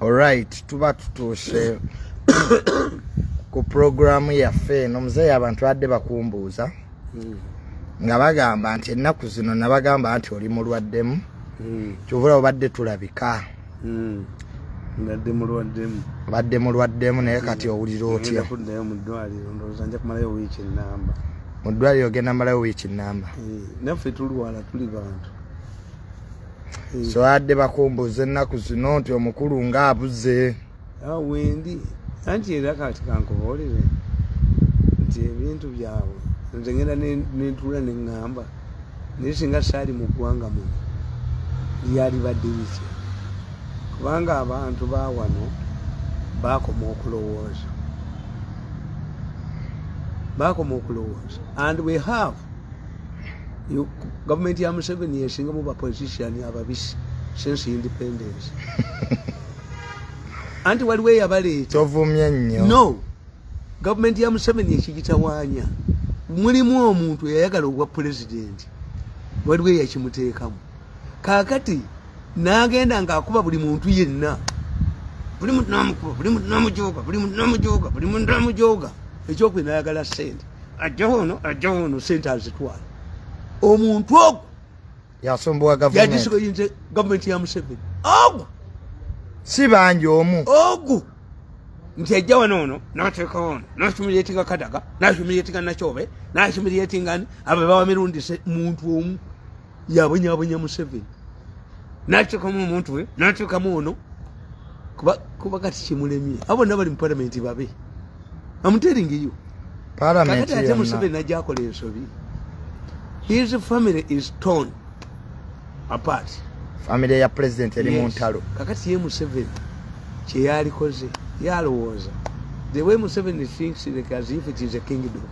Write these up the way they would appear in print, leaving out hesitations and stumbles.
Alright, tuba tutuuse ku programu yaffe eno. Muzeeyi, abantu badde bakumbuuza nga bagamba nti ennaku zino, nabagamba nti oli mulwaddemu, kyovula obadde tulabika. Mbadde mulwaddemu. Badde mulwaddemu, naye kati owulira otya? Ngenda kuddayo mu ddwaliro, ndowooza nja kumalayo wiiki ennamba. Mu ddwaliro ogenda malayo wiiki nnamba? Eh, naffe tulwala, tuli bantu. Eh, so adde bakumbuuza ennaku zino nti omukulu ng'abuze. Ah, wendi anti era kati kankubuulire nti ebintu byabwe nze ngenda nentuula neŋŋamba, naye singa saali mu ggwanga muno lyalibadde bitya? Kubanga abantu ba wano bakoma okulowooza, bakoma okulowooza. And we have gavumenti ya Museveni yesingamu ba politician ababisi since independence, anti waliwo eyabaleeta. Tovumye nnyo. No, gavumenti ya Museveni ekigitawaanya mulimu omuntu eyayagala obwa pulezidenti, waliwo eyakimuteekamu. Kaakati n'agenda ng'akuba buli muntu yenna, buli muntu namukuba, buli muntu namujoga, buli muntu namujoga, buli muntu namujoga. Ekyokubiri, nayagala sente, ajjawo ono, ajjawo ono, sente azitwala. Omuntu ogwo yasumbuwa gavumenti. Yadisikoyinze gavumenti ya Museveni ogwo. Si bangi, omu. Ogu nti ajja wano ono nateekawo ono, nahumiliatinga Kadaga, nahumiliatinga Nakyobe, nahumiliatinga ani, abo bawa mirundi muntu omu yabonyabonya Museveni, nateekamu omuntu we, nateekamu ono. Kuba kati kimulemye, abo bonna bali mu palamenti babe amuteeringiyo. Palamenti Kakati ate yonna. Museveni najja akola ensobi. His family is torn apart. Famire ya pulezidenti eri mu Yes. ntalo. Kakati ye Museveni kyeyalikoze, yalowooza, the way Museveni thinks, like as if it is a kingdom.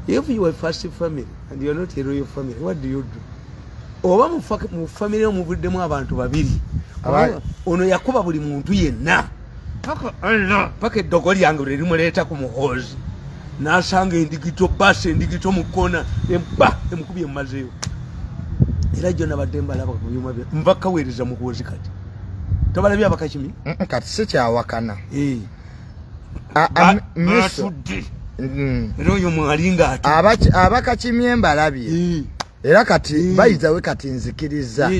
If you are first family and you are not a royal family, what do you do? Oba mu family omuvuddemu abantu babiri, ono yakuba buli muntu yenna paka Allah, paka eddogo lyange lwe limuleeta ku Muhoozi, n'asanga endigito, basi endigito mu kkona, emba emukubye emumazeeyo. Era jjo nabadde mbalaba ku byuma bya nva kaweereza Muhoozi. Kati tobalabye abakakimi? Kati sikyawakana. Eh. Miso. Batudde era oyo mwali nga atudde. Abakakimye mbalabye. Era kati bayizawe, kati nzikiriza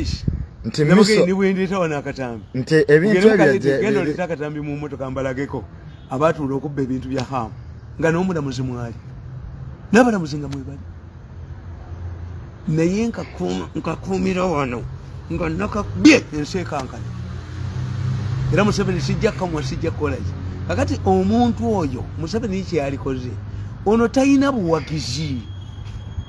nti miso Ne bwendeeta wano akatambi, nti ebintu ebyo genda oleeta akatambi mu mmotoka mbalageko abatuula okubba ebintu bya Hamu, nga n'omulamuzi mwali, n'abalamuzi nga mwebali, naye nkakuumira wano nga nakakubye ensi ekankana. Era Museveni sijja kamwa, sijja kukolaki. Kakati omuntu oyo Museveni kyeyalikoze, ono talina buwagizi,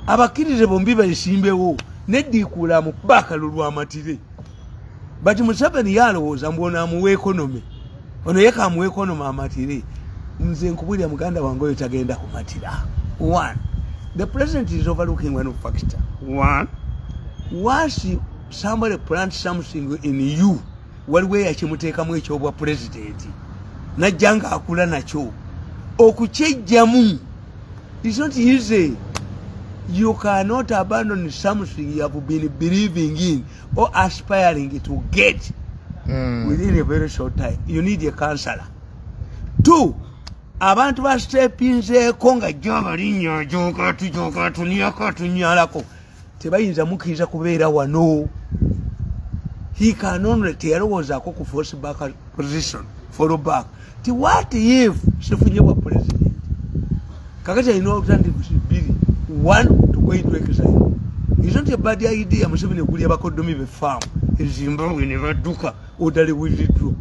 abakkirize bombi besimbewo neddiikuula amukuba akalulu amatire. But Museveni yalowooza mbu ono amuwa economy, ono ye kamuwa economy amatire. Nze nkubulira muganda wange, oyo tagenda kumatira. One, the president is overlooking one factor. One, once somebody plants something in you, waliwo eyakimuteekamu ekyobwa pulezidenti, najja nga akula nakyo, okukyejjamu is not easy. You cannot abandon something you have been believing in or aspiring to get within a very short time. You need a counselor. Two, abantu bastepinzeeko nga jjo balinnya ajoga tujoga atunyako atunyalako, tebayinza mukkiriza kubeera wano. He can only, teyalowoozaako ku force back position, follow back ti what if sifunye bwa president? Kakati alina alternatives bbiri. One, to go into exile. It's not a bad idea Museveni okulya bakoddomi be farm eZimbabwe ne badduka, orderly withdraw,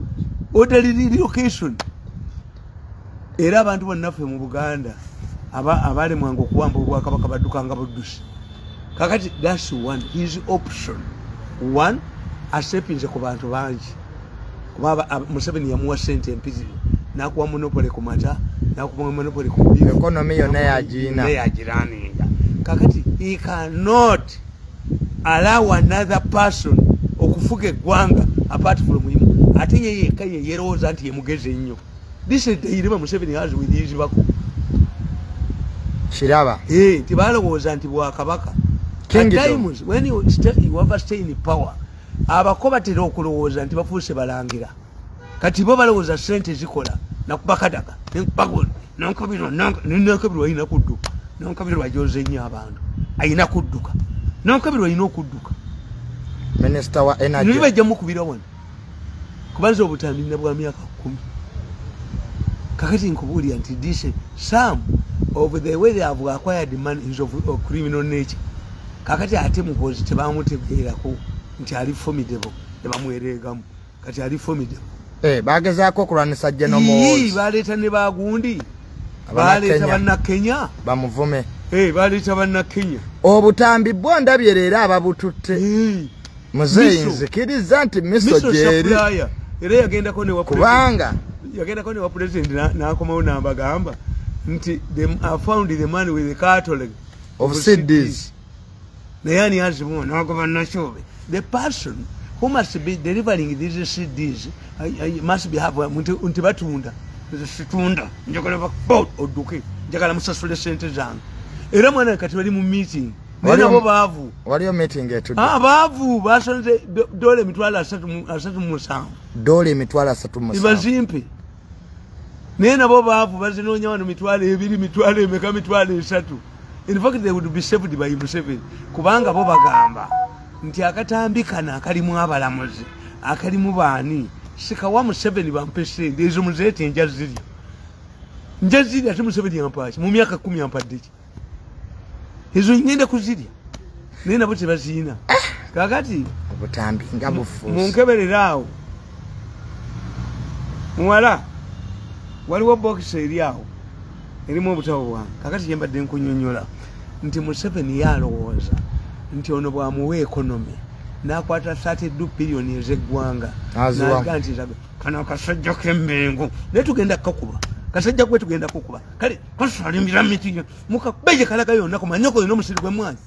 orderly relocation. Era abantu bonnaffe mu Buganda abalemwanga okuwamba obwakabaka baddukanga buddusi. Kakati that's one, his option. One, asepinze ku bantu bangi, kuba Museveni yamuwa sente empitirivu, nakuwa monopoly ku mata, nakuwa monopoly ku beef. Economy yonna yagiina. Yonna yagiraninga. Kakati he cannot allow another person okufuga eggwanga apart from him. Ate ye yekka ye yerowooza nti ye mugezi ennyo. This is the dilemma Museveni has with his bako. Kiraba. Eh, tibalowooza nti bwakabaka. At Kingdom. times when you ever stay in power, abako batera okulowooza nti bafuuse balangira. Kati bo balowooza ssente zikola nakuba kadaga nankabirwa nankabirwa alina kudduka, nankabirwa ajoze nnyo abantu alina kudduka, nankabirwa alina okudduka. Minisita wa energy niba bajja mukubira wano kubanza obutambi nina bwa myaka 10. Kakati nkubuulira nti this some of the way they have acquired money is of criminal nature. Kakati ate Muhoozi tebamutegeerako nti ali formidable, ne bamwereegamu kati ali formidable. Bagezaako okulwanisa General Muhoozi. Baleeta ne bagundi, baleeta bannakenya bamuvume. Baleeta bannakenya. Obutambi bwo ndabye leero ababututte. Muzeeyi nzikiriza nti miso gyeri. Era yagendako ne wa kubanga yagendako ne wa president n'akomawo n'abagamba nti I found the man with the catalogue of CDs. Naye ani azimuwa n'agoba Nakyobe. The person who must be delivering these CDs must be have nti batunda. Situunda njagala bakubot odduke, njagala musasule sente zange. Era mwana kati bali mu meeting naye nabo baavu. Waliyo meeting etudde. Baavu basonze dola 37. Dola 37. Bazimpe. Naye nabo baavu bazinoonya wano 2000, 2000 emeka, 3000. In fact they would be saved by Museveni kubanga bo bagamba nti akatambi kano akalimu abalamuzi akalimu baani sikawa Museveni bampe sente ezo muzeete nja zirya, nja zirya. Ate Museveni yampaaki mu myaka 10 yampadde ki? Ezo ngenda kuzirya naye nabo tebaziina. Kakati obutambi nga bufuuse. Munkeberera awo muwala waliwo bokisi eri awo erimu obutabo bwange. Kakati gye mbadde nkunyonnyola nti Museveni yalowooza nti ono bw'amuwa economy n'akwata 32 billion ez'eggwanga n'aga nti kano akasajja k'emmengo naye tugenda kukakuba, kasajja gwe tugenda kukuba kale kasalimbira miti mukakube gye kalaga yonna kumanyoko yonna omusiri gw'emmwanyi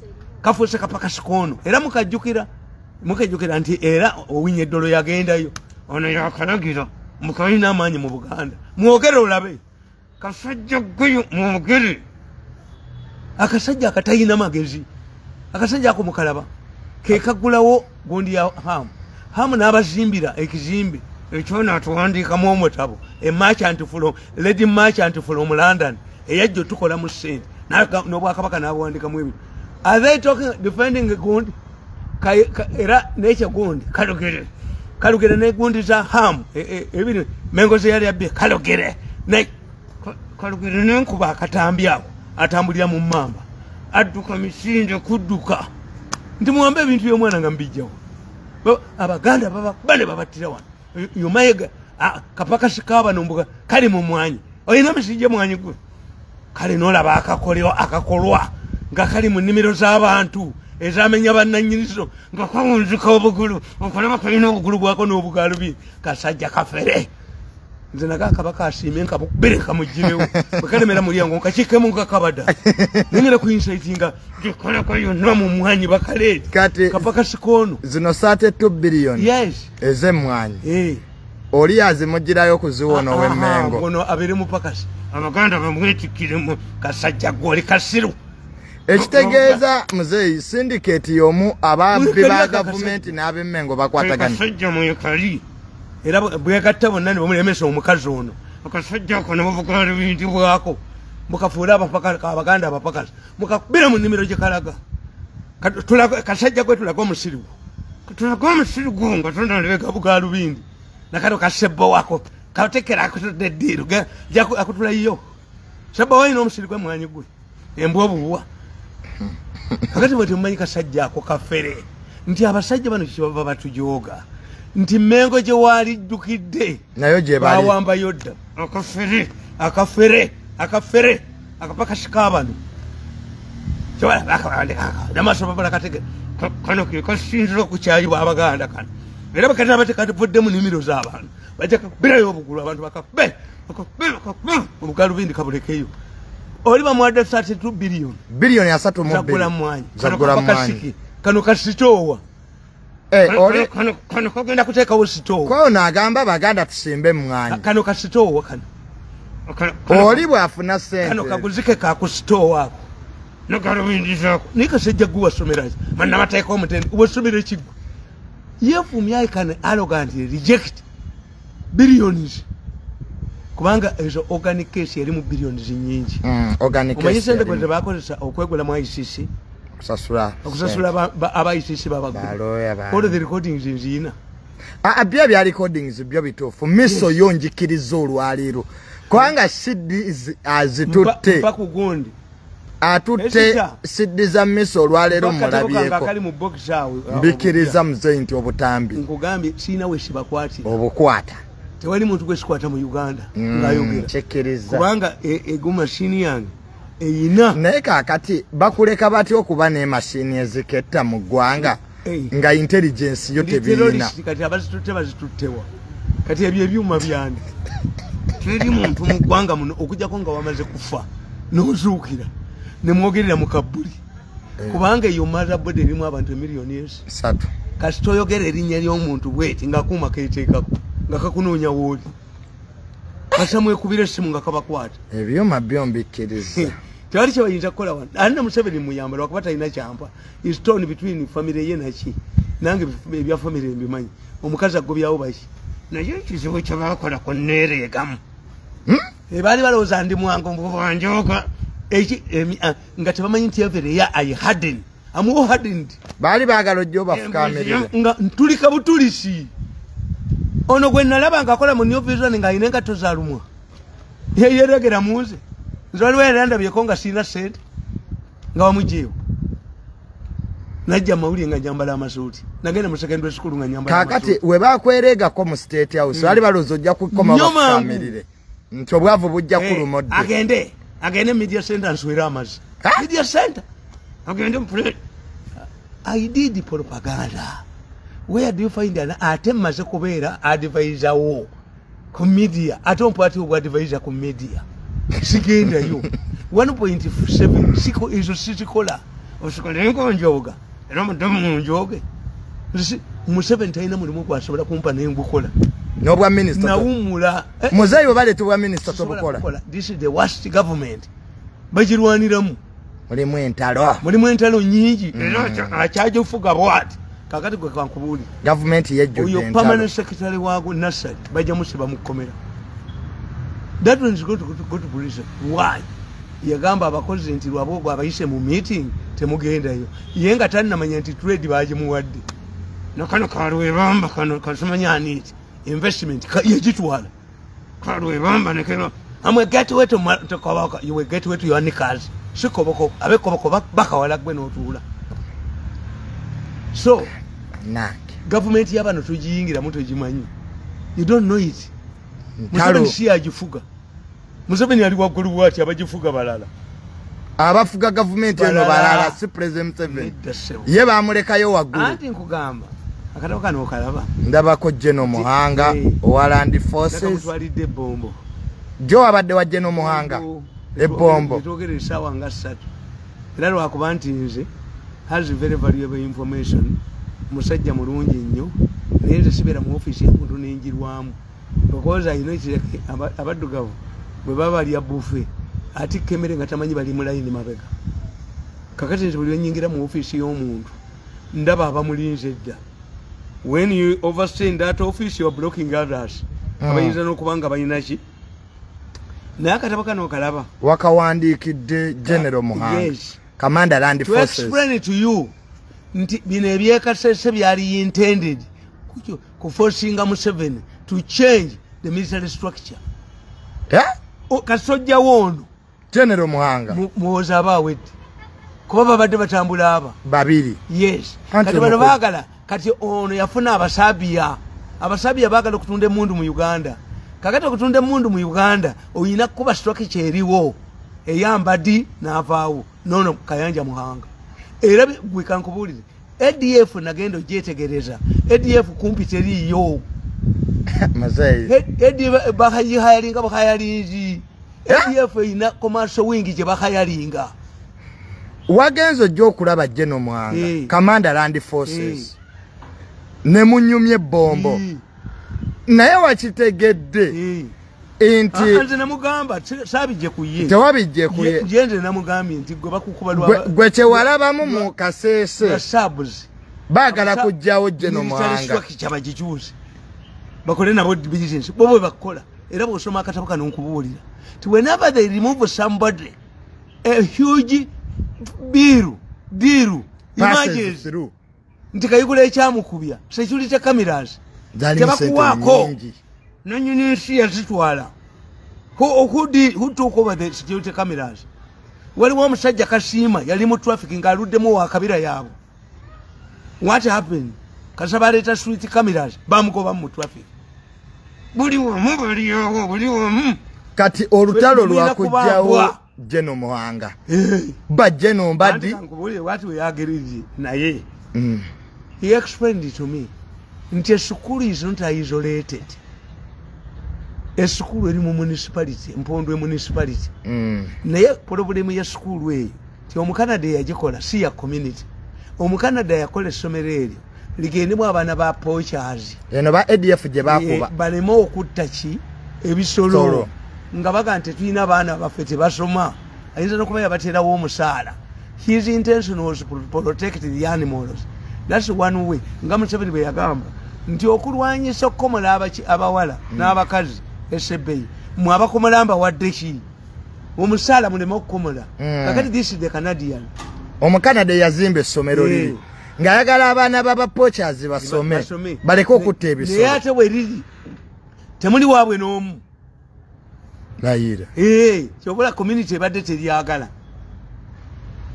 kafuuse kapakasikono. Era mukajjukira nti era Owiny Eddolo yagendayo ono yakalagira mukalina amaanyi mu Buganda mwogere olabe kasajja gweyo mwogere. Akasajja akatayina magezi, akasajja ako mukalaba ke kagulawo gundi ya Hamu. Hamu n'abazimbira ekizimbe ekyona atuwandiikamu omutabo e merchant from lady merchant from London eyajja otukola mu ssente n'obwakabaka n'abuwandikamu ebintu. Are they talking defending gundi era n'ekyo gundi kalugere kalugere ne gundi za Hamu ebiri Mengo ze yali abbye kalugere ne kalugere n'enkuba akatambi ako atambulira mu mmamba adduka misinde kudduka nti muwambe ebintu by'omwana nga mbijjawo. Abaganda baba bane babattira wano yomayega kapakasi kabano mbuga kali mu mwanyi olina misijja mwanyi gwe kale n'olaba akakolwa nga kali mu nnimiro z'abantu ezamenya bannannyinizo nga kawunzika obugulu okulaba kalina obugulu bwako n'obugalubi kasajja kafere. Nze naga kabaka asiime nkabukubire nkamuggirewo bwe kalemera mulyango nkakiikemu nga kabada nengera kuinsightinga gikolako yonna mu mwanyi bakaleeta kapakasi koono. Zino 32 billion yes ez'emmwanyi oli azimugirayo kuziwona ow'Emmengo ono abeere mupakasi Abaganda bamwetikkiremu kasajja gw'oli kasiru. Ekitegeeza muzeeyi syndicate y'omu ababbi ba gavumenti n'ab'Emmengo bakwataganye. Kasajja mwekali era bwegatta bonna ne bamulemesa omukazi ono akasajja ako ne bavuga bintu bwako mukafuula Abaganda abapakasi mukakubira mu nnimiro gye kalaga. Kasajja gwe tulaga omusiri gwo tulaga omusiri gwo nga tonalabeka bugalubindi nakano kasebbo wako katekera akutudde eddiiro akutulayo sebbo walina omusiri gw'emmwanyi gwe embwa obuwa. Kakati bwe temumanyi kasajja ako kafere nti abasajja bano kyebava batujooga nti Mengo gye walijjukidde nayo gye bali bawambayo dda akafere akafere akafere akapakasi kabano namaaso babala katege kano ke kasinzira okukyayibwa Abaganda kano era bakati abatekatuvudde mu nnimiro z'abantu bajja kakubirayo obugulu abantu bakakube obugalubindi kabulekeyo. Oli bamuwadde 32 billion billion 32 zagula mwanyi kano kasitoowa kano kagenda kuteekawo sitoowa kono agamba Baganda tusimbe mwanyi kano kasitoowa kano oli bw'afuna ssente kano kaguzike kakusitoowa ako nagalubindizaako naye kasajja gwe wasomera bannamateeka omutende wasomera ekigwe yefumya I can arrogantly reject Billions. Kubanga ezo organic case yali mu billions nyingi. Organic case. Omanyi sente kwe bakozesa okwegula mu ICC. Okusasula. Okusasula aba ICC babagula. All the recordings nziyina. Byo bya recordings byo bituufu. Miso yo njikiriza olwaleero. Kubanga CD azitutte. Mpa ku gundi. Atutte CD za miso olwaleero mulabyeko. Kali mu box awo. Mbikiriza mzee nti obutambi. Nkugambye sina we sibakwati. Obukwata. Tewali muntu gwe sikwata mu Uganda ngayogera. Chekereza. Kubanga ego machine yange eyina. Naye kakati bakuleka batya okuba ne machine eziketta mu ggwanga nga intelligence yo tebiyina. Kati abazitutte bazituttewa. Kati ebyo ebyuma byange. Teri muntu mu ggwanga muno okujjako nga wamaze kufa n'ozuukira ne mwogerera mu kabbuli. Kubanga eyo motherboard erimu abantu emiliyoni 3. Kasita oyogera erinnya ly'omuntu bweti ng'akuuma keeteekako. Nga kakunoonya wooli. Kasa mwekubira essimu nga kabakwata. Ebyuma byo mbikkiriza. Tewali kye bayinza kukola wano. Ani ne Museveni muyamba lwakuba talina kyampa. Is torn between family ye naki. Nange ebya family mbimanyi. Omukazi agobyawo baki. Naye ekizibu kye baakola ku nneereegamu. Baali balowooza ndi mwangu mbubanjoka. Nga tebamanyi nti every year I harden. I'm all hardened. Baali baagala ojja obafukamirire. Nga ntulika butulisi. Ono gwe nalaba ng'akola mu New Vision ng'alina engatto za lumwa. Yeyeregera mu nze. Nze waliwo yali andabyeko nga sirina ssente nga bamuggyeewo. Najja mawulire nga nyambala amasuuti. Nagenda mu secondary school nga nyambala amasuuti. Kaakati we bakweregako mu State House baali balowooza ojja kukoma bafukamirire. Nti obwavu bujja kuluma odde. Agende. Agende media center nswere amazzi. Media center. Agende mpule. I did propaganda. Where do you find an ate mmaze kubeera advisor wo ku media ate ompa ati advisor ku media sigendayo 1.7 siko izo sizikola osikolenko njoga era mudomo njoge Museveni talina mulimu gwasobola kumpa naye ngukola n'obwa minister nawumula muzeeyi bwe baleeta obwa minister tobukola. This is the worst government bagirwaniramu. Mulimu entalo, mulimu entalo nyingi era akyagifuga bw'ati. Kakati gwe kankubuulire. Gavumenti yejjudde entalo. Oyo permanent secretary waago Nassali bajja musiba mu kkomera. That one is going to go to prison. Why? Yagamba abakozi nti lwabwogo abayise mu meeting temugendayo. Ye nga tannamanya nti trade bagimuwadde. Nakano kalwebamba kano kasimanya ani investment yegitwala. Kalwebamba nekero. Amwe gateway to Kabaka, you will gateway to your knickers. Sikoboko abekoboko bakawala gwe n'otuula. So, government y'abano tugiyingira mu togimanyi. You don't know it. Museveni si agifuga. Museveni ali waggulu bw'ati abagifuga balala. Abafuga government eno balala si President Museveni. Ye bamulekayo waggulu. Anti nkugamba akatabo kano okalaba. Ndabako General Muhanga owa Land Forces. Nakamutwalidde ebbombo. Jo abadde wa General Muhanga ebbombo. Twogera essaawa nga 3. Era lwakuba nti nze has very valuable information. Musajja mulungi nnyo naye nze sibeera mu ofiisi y'omuntu n'enjirwamu because I know it's abaddugavu bwe baba balya buffet atikka emmere nga tamanyi bali mu layini mabega. Kakati nze buli lwe nnyingira mu ofiisi y'omuntu ndaba abamulinze edda. When you overstay in that office you are blocking others. Abayinza n'okuba nga balina ki. Naye akatabo kano okalaba. Wakawandiikidde General Muhanga. Yes. Commander Land Forces. To explain it to you, nti bino ebyekasese byali intended kuforcinga Museveni to change the military structure. Yeah? Kasojja wono. General Muhanga. Muwoza aba awedde. Kuba babadde batambula aba. Babiri. Yes. Kati bano baagala, kati ono yafuna Abasabiya. Abasabiya baagala okutunda emmundu mu Uganda. Kakati okutunda emmundu mu Uganda, oyina kuba structure eriwo. Eyambadi n'avaawo. Nono Kayanja Muhanga. Era gwe kankubuulire. ADF nagenda ogyetegereza. ADF kumpi teriiyo. Mazeyi. ADF bakagihayalinga bakayalinzi. ADF erina commercial wing gye bakayalinga. Wagenze ojja okulaba General Muhanga, Commander Land Forces. Ne munyumye ebbombo. Naye wakitegedde. Nti nze namugamba saabijje ku ye. Tewabijje ku ye. Ye nze namugambye nti gwe bakukuba lwa gwe kyewalabamu mu Kasese. Sabuzi. Baagala kujjawo General Muhanga. Bagikyuse. Bakole nabo business. Bo bakola. Era bw'osoma akatabo kano nkubuulira. Ti whenever they remove somebody, a huge bill, deal, images. Nti Kayigula ekyamukubya, security cameras. Tebakuwaako. Nanyini nsi yazitwala. Who took over the security cameras? Waliwo omusajja Kasiima yali mu traffic ng'aluddemu wa kabira yaabwe. What happened? Kasaba aleeta security cameras, bamugoba mu traffic. Buli wamu baliyo, buli wamu. Kati olutalo lwakujjawo General Muhanga. Ba General Mbadi. Watu we naye. He explained it to me. Nti esukulu is not isolated. Esukulu eri mu municipality, Mpondwe municipality. Naye problem ya sukulu eyo ti Omukanada yagikola si ya community. Omukanada yakola essomero eryo ligendemu abaana ba poachers. Eno ba ADF gye bakuba. Baleme okutta ki ebisolo. Nga baga nti tulina abaana baffe tebasoma. Ayinza n'okuba yabateerawo omusaala. His intention was to protect the animals. That's one way. Nga Museveni bwe yagamba nti okulwanyisa okukomola abawala n'abakazi esebbeyi mwe abakomola mbawadde ki? Omusaala muleme okukomola. Kakati this is the Canadian. Omukanada yazimba essomero liri ng'ayagala abaana b'abapoachers basome baleke okutta ebisolo. Naye ate bwe riri temuli waabwe n'omu. Layira. Kyobola community ebadde teryagala.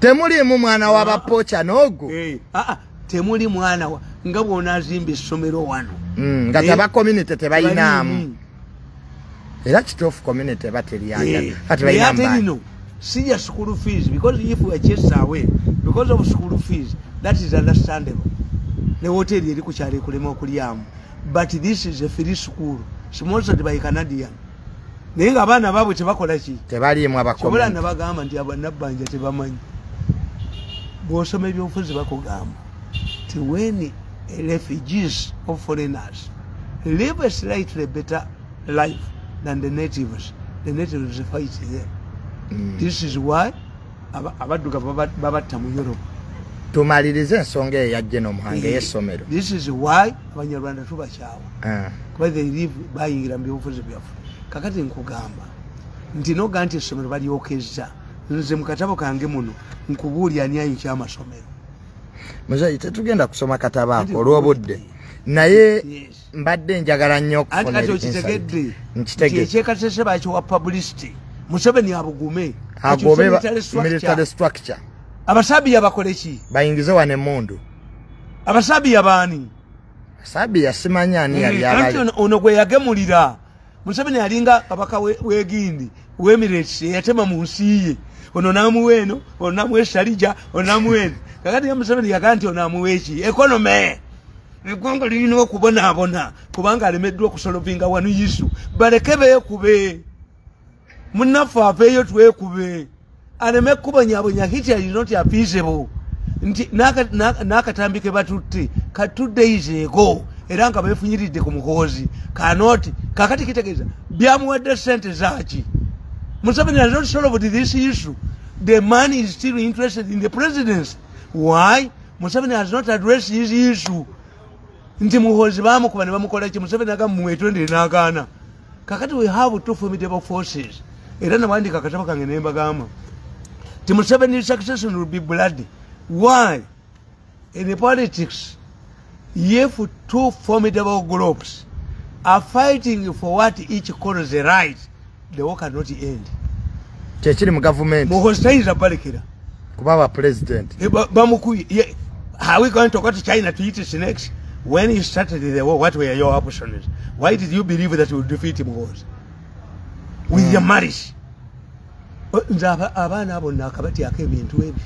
Temulimu mwana w'abapoacher n'ogwo. Temuli mwana wa nga bw'onaazimba essomero wano. Nga taba community tebayinaamu. Era kituufu community eba teryagala. Kati bayina si ya school fees, because if we chase away because of school fees, that is understandable. Ne hotel eri ku kyalo ekulema okulyamu. But this is a free school sponsored by Canadian. Naye nga abaana baabwe tebakola ki? Tebaliimu abakommunity. Kyobola nabagamba nti Nabbanja tebamanyi. Bw'osoma ebyobufuzi bakugamba ti when refugees or foreigners live a slightly better life than the natives fight them. This is why abaddugavu babatta mu Europe. Tumalirize ensonga eyo ya General Muhanga ey'essomero. This is why Abanyarwanda tubakyawa. Kuba they live bayingira mu byobufuzi byaffe. Kakati nkugamba nti noga nti essomero balyokezza. Nze mu katabo kange muno nkubuulira ani ayokya amasomero. Muzeeyi tetugenda kusoma katabo ako olw'obudde. Naye mbadde njagala nnyo okufuna insight. Nkitegedde. Ekyekasese bakiwa publicity. Museveni abugume. Agobe military structure. Abasabiya bakole ki? Bayingize wano emmundu. Abasabiya baani? Abasabiya simanyi ani yali abali. Ono gwe yagemulira. Museveni alinga kabaka w'egindi, w'Emirates eyatema mu nsi ye. Ono n'amuwa eno, ono n'amuwa Sharjah, ono n'amuwa eno. Kakati ye Museveni yagamba nti ono amuwa eki? Economy. Eggwanga lirina okubonaabona kubanga alemeddwa okusolovinga wano issue. Baleke beekube. Munnaffe aveeyo twekube. Aleme kubonyabonya. Hitler is not appeasable. Nti n'akatambi ke batutte ka 2 days ago era nga beefunyiridde ku Muhoozi kanoti. Kakati kitegeeza byamuwadde ssente zaaki? Museveni has not solved this issue. The man is still interested in the presidency. Why? Museveni has not addressed his issue. Nti Muhoozi bamukuba ne bamukola ki? Museveni agamba mwetondere n'agaana. Kakati we have two formidable forces. Era nawandika akatabo kange ne mbagamba nti Museveni's succession will be bloody. Why? In the politics, if two formidable groups are fighting for what each calls the right, the war cannot end. Kyekiri mu government. Muhoozi tayinza balekera. Kuba ba president. Bamukuye. Are we going to go to China to eat snakes? When he started the war, what were your options? Why did you believe that you would defeat Muhoozi? With your marriage. Nze abaana abo nakabatyako ebintu ebi.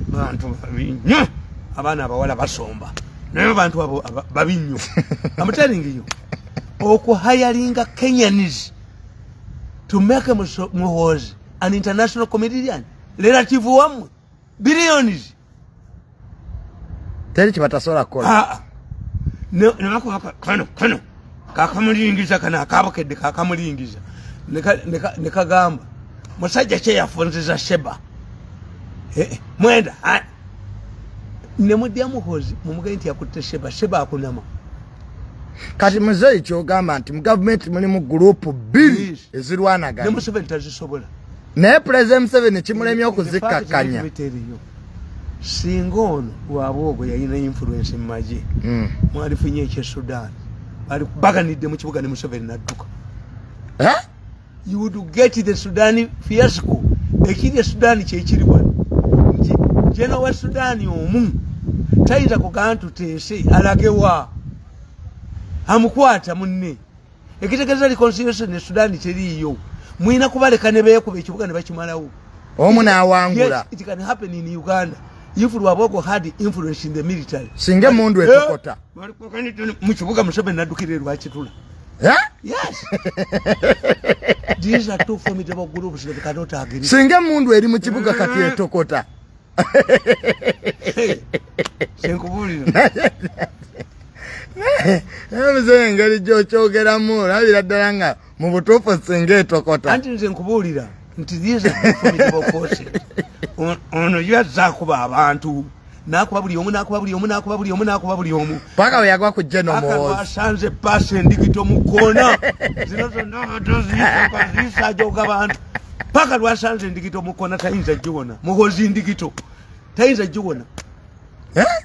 Bantu babi nnyo. Abaana abawala basomba. Naye abantu abo babi nnyo. I'm telling you. Okuhayaringa Kenyans to make Muhoozi an international comedian. Relative wammwe. Billions. Teri kye batasobola kukola. Ne bakuba kano kakamulingiza kano akabukedde kakamulingiza. Ne kagamba musajja kye yafunziza Sheba. Mwenda ne mudya Muhoozi mumugaye nti yakutte Sheba. Sheba akunama. Kati muzeeyi kyogamba nti mu gavumenti mulimu gurupu bbiri ezirwanagana. Ne Museveni tazisobola. Naye Pulezidenti Museveni kimulemye okuzikkakkanya. Singa ono Rwabwogo yalina influence mu magye, mwalifunye ekye Sudan, bali baganidde mu kibuga ne Museveni n'adduka. You would get the Sudan fiasco. Ekiri e Sudan kyekiri wano nti General wa Sudan omu tayinza kugamba ntuteese alagewa amukwata munne. Ekitegeeza reconciliation ne Sudan teriiyo. Mulina kubaleka ne beekuba ekibuga ne bakimalawo. Omu n'awangula. Yes, it can happen in Uganda. If Rwabwogo had influence in the military. Singa mundu etokota. Mu kibuga Museveni n'addukira Rwakitula. Yes. These are two formidable groups that cannot agree. Singa mundu eri mu kibuga kati etokota. Senkubulira. Mzee engeri gy'okyogeramu olabira ddala nga mu butuufu singa etokota. Anti nze nkubuulira nti these are two formidable forces. Ono yazza akuba abantu. N'akuba buli omu, n'akuba buli omu, n'akuba buli omu, n'akuba buli omu. Paka we yagwa ku General Muhoozi. Paka lwasanze paasi endigito mu kkoona. Zino zonna zisajoga abantu. Paka lwasanze endigito mu kkoona tayinza giwona. Muhoozi ndigito. Tayinza giwona.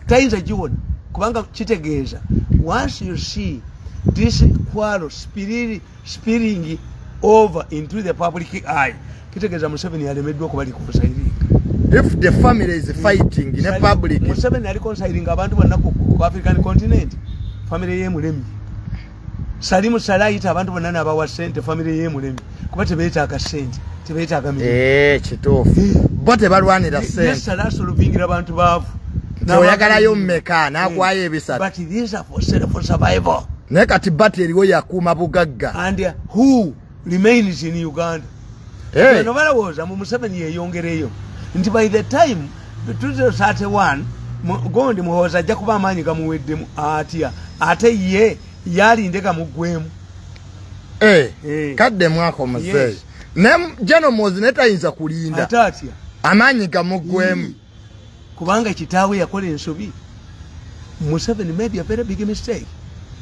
Tayinza giwona. Kubanga kitegeeza once you see this quarrel spilling over into the public eye, kitegeeza Museveni alemeddwa okuba reconciling. If the family is fighting in the public, Museveni ali reconciling abantu bonna ku African continent, family ye mulemye. Salimu Saleh ayita abantu bonna n'abawa ssente, family ye mulemye. Kuba tebeetaaga ssente, tebeetaaga mirimu. Kituufu. Bo tebalwanira ssente. Yes, Saleh asolovingira abantu baavu. Oyagalayo mmeka n'agwayo ebisatu. But these are for survival. Naye kati bati eriwo yakuuma bugagga. And who remains in Uganda? Bano balowooza mu Museveni yeeyongereyo nti by the time 2031 gondi Muhoozi ajja kuba amaanyi gamuweddemu atya, ate ye yalinde gamuggwemu. Kadde mwako muzeeyi. Ne General Muhoozi naye tayinza kulinda. Ate atya amaanyi gamuggwemu. Kubanga kitaawe yakola ensobi. Museveni made a very big mistake.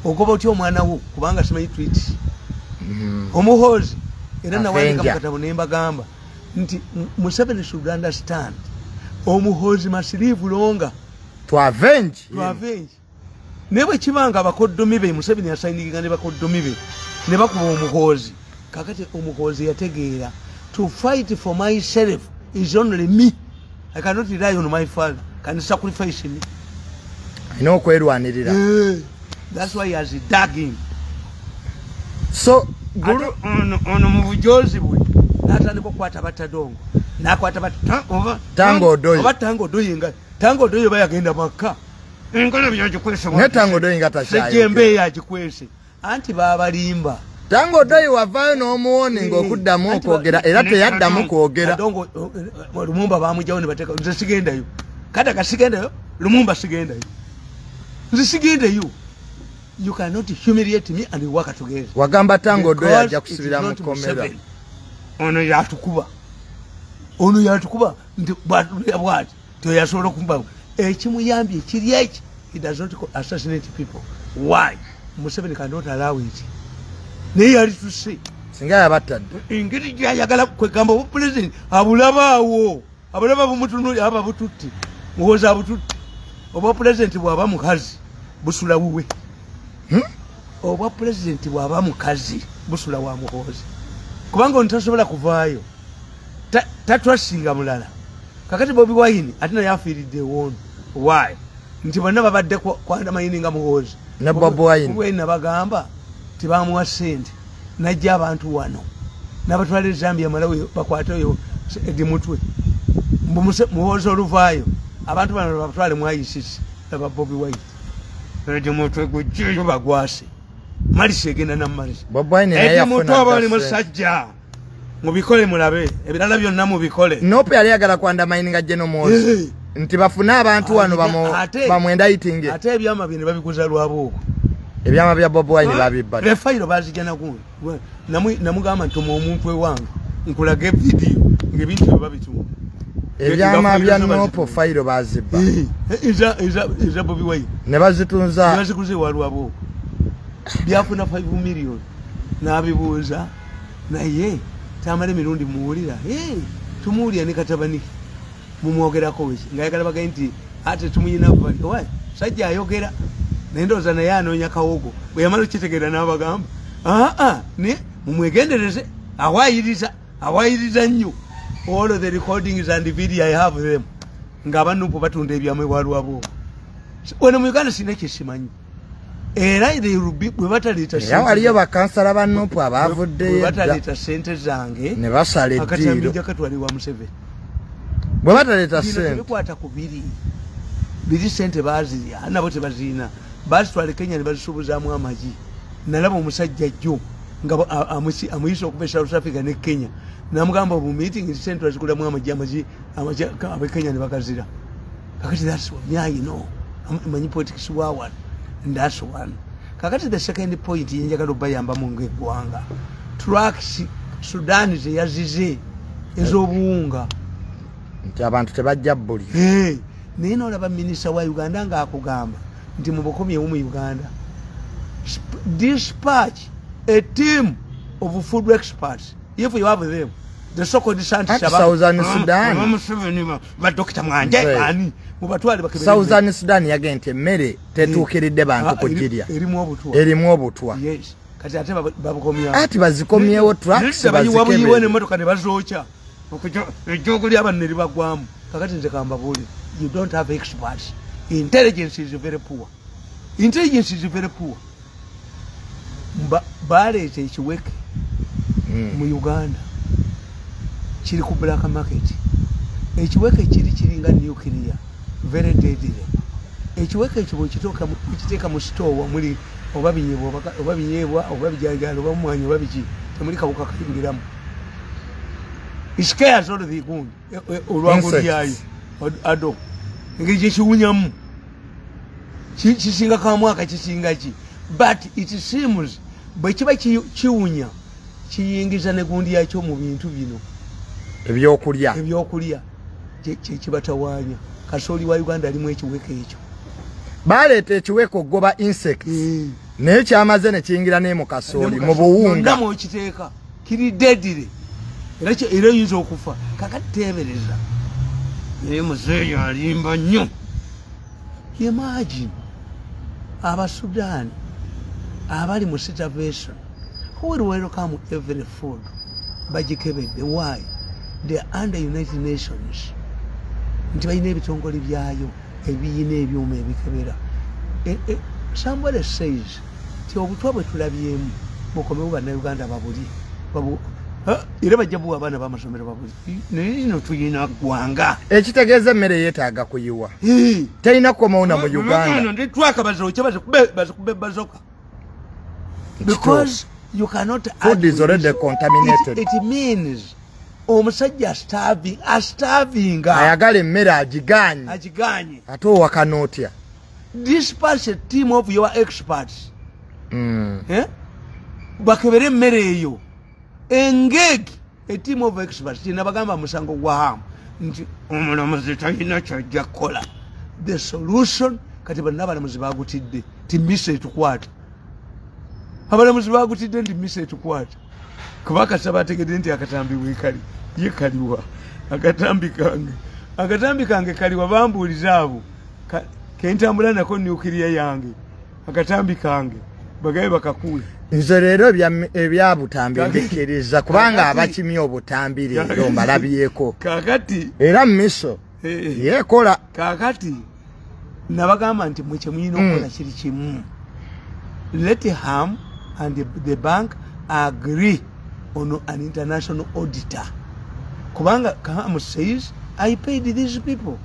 Ogoba otya omwana wo kubanga simanyi tweets. Omuhoozi era nawandika mu katabo ne mbagamba nti Museveni should understand Omuhoozi must live longer to avenge. To avenge. Naye bwe kibanga abakoddomi be Museveni yasayininga ne bakoddomi be ne bakuba Omuhoozi. Kakati Omuhoozi yategeera to fight for myself is only me. I cannot rely on my father. Can sacrifice me. Alina okwerwanirira. That's why he has dug him. So ono mu bujozi bwe n'atandika okukwata batadongo n'akwata Tango Odoi. Oba Tango Odoi nga Tango Odoi oba yagenda Makka. Enkola byagikwese. Ne Tango Odoi nga tashayo. Sejjembe yagikwese. Anti baabalimba. Tango Odoi wavaayo n'omuwoninga okuddamu okwogera era teyaddamu kwogera. Adongo Lumumba baamugyawo ne bateeka nze sigendayo. Kata sigendayo, Lumumba sigendayo. Nze sigendayo. You cannot humiliate me and we work together. Wagamba Tango Odoi ajja kusibira mu kkomera. Ono yatukuba. Ono yatukuba nti bw'ati teyasobola okumuba. Ekimuyambye kiri eki. He does not assassinate people. Why? Museveni cannot allow it. Naye yali tuse. Singa yabattadde. Engeri gy'ayagala kwegamba obupulezidenti abulaba awo. Abulaba bumutunuulira aba bututte. Muhoozi abututte. Obwa pulezidenti bw'aba mukazi busula wuwe. Obwa pulezidenti bw'aba mukazi busula wa Muhoozi. Kubanga ono tasobola kuvaayo. Tatwasinga mulala. Kakati Bobi Wine ate naye afiiridde ewoono. Why? Nti bonna babadde kwandamayininga Muhoozi. Ne Bobi Wine. Bobi Wine nabagamba tibamuwa ssente najja abantu wano n'abatwala e Zambia Malawi bakwateyo Eddie Mutwe. Muhoozi oluvaayo abantu bano babatwale mu ICC laba Bobi Wine. Eddie Mutwe gujjeyo bagwase. Malisi egenda na Malisi. Bobi Wine naye Eddie yafuna Mutwe aba oli dda musajja. Mubikole mulabe ebirala byonna mubikole. Nope yali ayagala kwandamayininga General Muhoozi. Nti bafune abantu wano bamwendayitinge. Ate ebyama bye ne babikuza Rwabwogo. Ebyama bya Bobi Wine babibba. Refayiro bazijja nagundi. Namugamba nti omuntu ewange nkulage vidiyo ng'ebintu bye babitunda. Ebyama bya Nopo fayiro bazibba. Eza Bobi Wine. Ne bazitunza. Ne bazikuza ewa Rwabwogo. Byafuna 5 million. N'abibuuza naye tamala emirundi muwulira. Tumuwulira ne katabaniki. Mumwogerako weki. Ng'ayagala bagaye nti ate tumuyina bali. Sajja ayogera. Naye ndowooza naye anoonya kawogo. Bwe yamala okitegeera n'abagamba. Ne mumwegendereze awaayiriza nnyo. All of the recordings and the video I have them. Nga banupu batunda ebyamwe walwabo. Wano mu Uganda sina kyesimanyi. Era they will be bwe bataleeta sente. Waliyo bakansala ba nupu abavuddeyo. Bwe bataleeta sente zange. Ne basala eddiiro. Akatambi jakatwalibwa Museveni. Bwe bataleeta sente. Bikwata ku biri. Biri sente baazirya nabo tebazirina. Bazitwala Kenya ne bazisuubuzaamu amagi. Nalaba omusajja jjo nga amuyise okuva e South Africa ne Kenya. Namugamba obu meeting sente bazigulamu amagi ab'e Kenya ne bagazira. Kakati that's what I know. Manyi politics wa one. And that's one. Kakati the second point yenjagala obayambamu ng'eggwanga. Trucks Sudan ze yazize ez'obuwunga. Nti abantu tebajja buli. Naye n'olaba minisita wa Uganda ng'akugamba nti mubukomyewo mu Uganda. Dispatch a team of food experts. If you have them, the so-called scientists. Southern Sudan. Southern Sudan yagenda emmere tetuukiridde bantu kugirya. Erimu obutwa. Yes. Kati ate babukomyewo. Ati bazikomyewo trucks bazikebere. N'emmotoka ne bazookya. Ejjoogo ly'abantu ne libagwamu. Kakati nze kambabuulire. You don't have experts. Intelligence is very poor. Intelligence is very poor. Baleeta ekiweke mu Uganda kiri ku black market. Ekiweke kiri kiringa nuclear, very deadly. Ekiweke ekyo bw'okiteeka mu store muli oba binyeebwa oba bijanjaalo oba mwanyi oba biki temuli kawuka kayingiramu. It scares all the gundi olwangu lyayo ado engeri gyekiwunyamu kisinga kamwaka kisinga ki. But it seems bwe kiba kiwunya kiyingiza ne gundi yakyo mu bintu bino ebyokulya kyekibatawaanya. Kasooli wa Uganda alimu ekiweke ekyo. Baleeta ekiweke okugoba insects naye kyamaze ne kiyingira ne mu kasooli mu buwunga mwokiteeka kiri deadly era oyinza okufa. Kakati teebereza naye muzeeyi alimba nnyo. Imagine Abasudan abali mu starvation who will welcome every food bagikebedde. Why? They are under United Nations. Nti balina ebitongole byayo ebiyina ebyuma ebikebera. Somebody says nti obutwa bwe tulabyemu bukomewo bannayuganda babuli era bajja buwa abaana b'amasomero babuli. Naye ino tuyina ggwanga. Ekitegeeza emmere yeetaaga kuyiwa. Terina kukomawo na mu Uganda. Ndi twaka bazookye bazikube bazoka. Because you cannot. Food is already contaminated. It means omusajja starving. Ayagala emmere agigaanye. Ate owakana otya? Dispatch a team of your experts. Bakebere emmere eyo. Engage a team of experts. Nabagamba musango gwa Hamu nti omulamuzi talina kyajja kukola. The solution kati bonna abalamuzi bagutidde nti mmisa etukwata. Abalamuzi bagutidde nti mmisa etukwata. Kuba kasaba ategedde nti akatambi weekali ye kaliwa akatambi kange kaliwa bambuuliza abo kentambula nako nuclear yange akatambi kange bagaye bakakuwe. Nze leero ebyabutambi mbikkiriza kubanga abakimye obutambi leero mbalabyeko. Kakati era miso yeekola. Kakati nabagamba nti mwe kye mulina okukola kiri kimu. Let Ham and the bank agree on an international auditor. Kubanga Ham says I paid these people.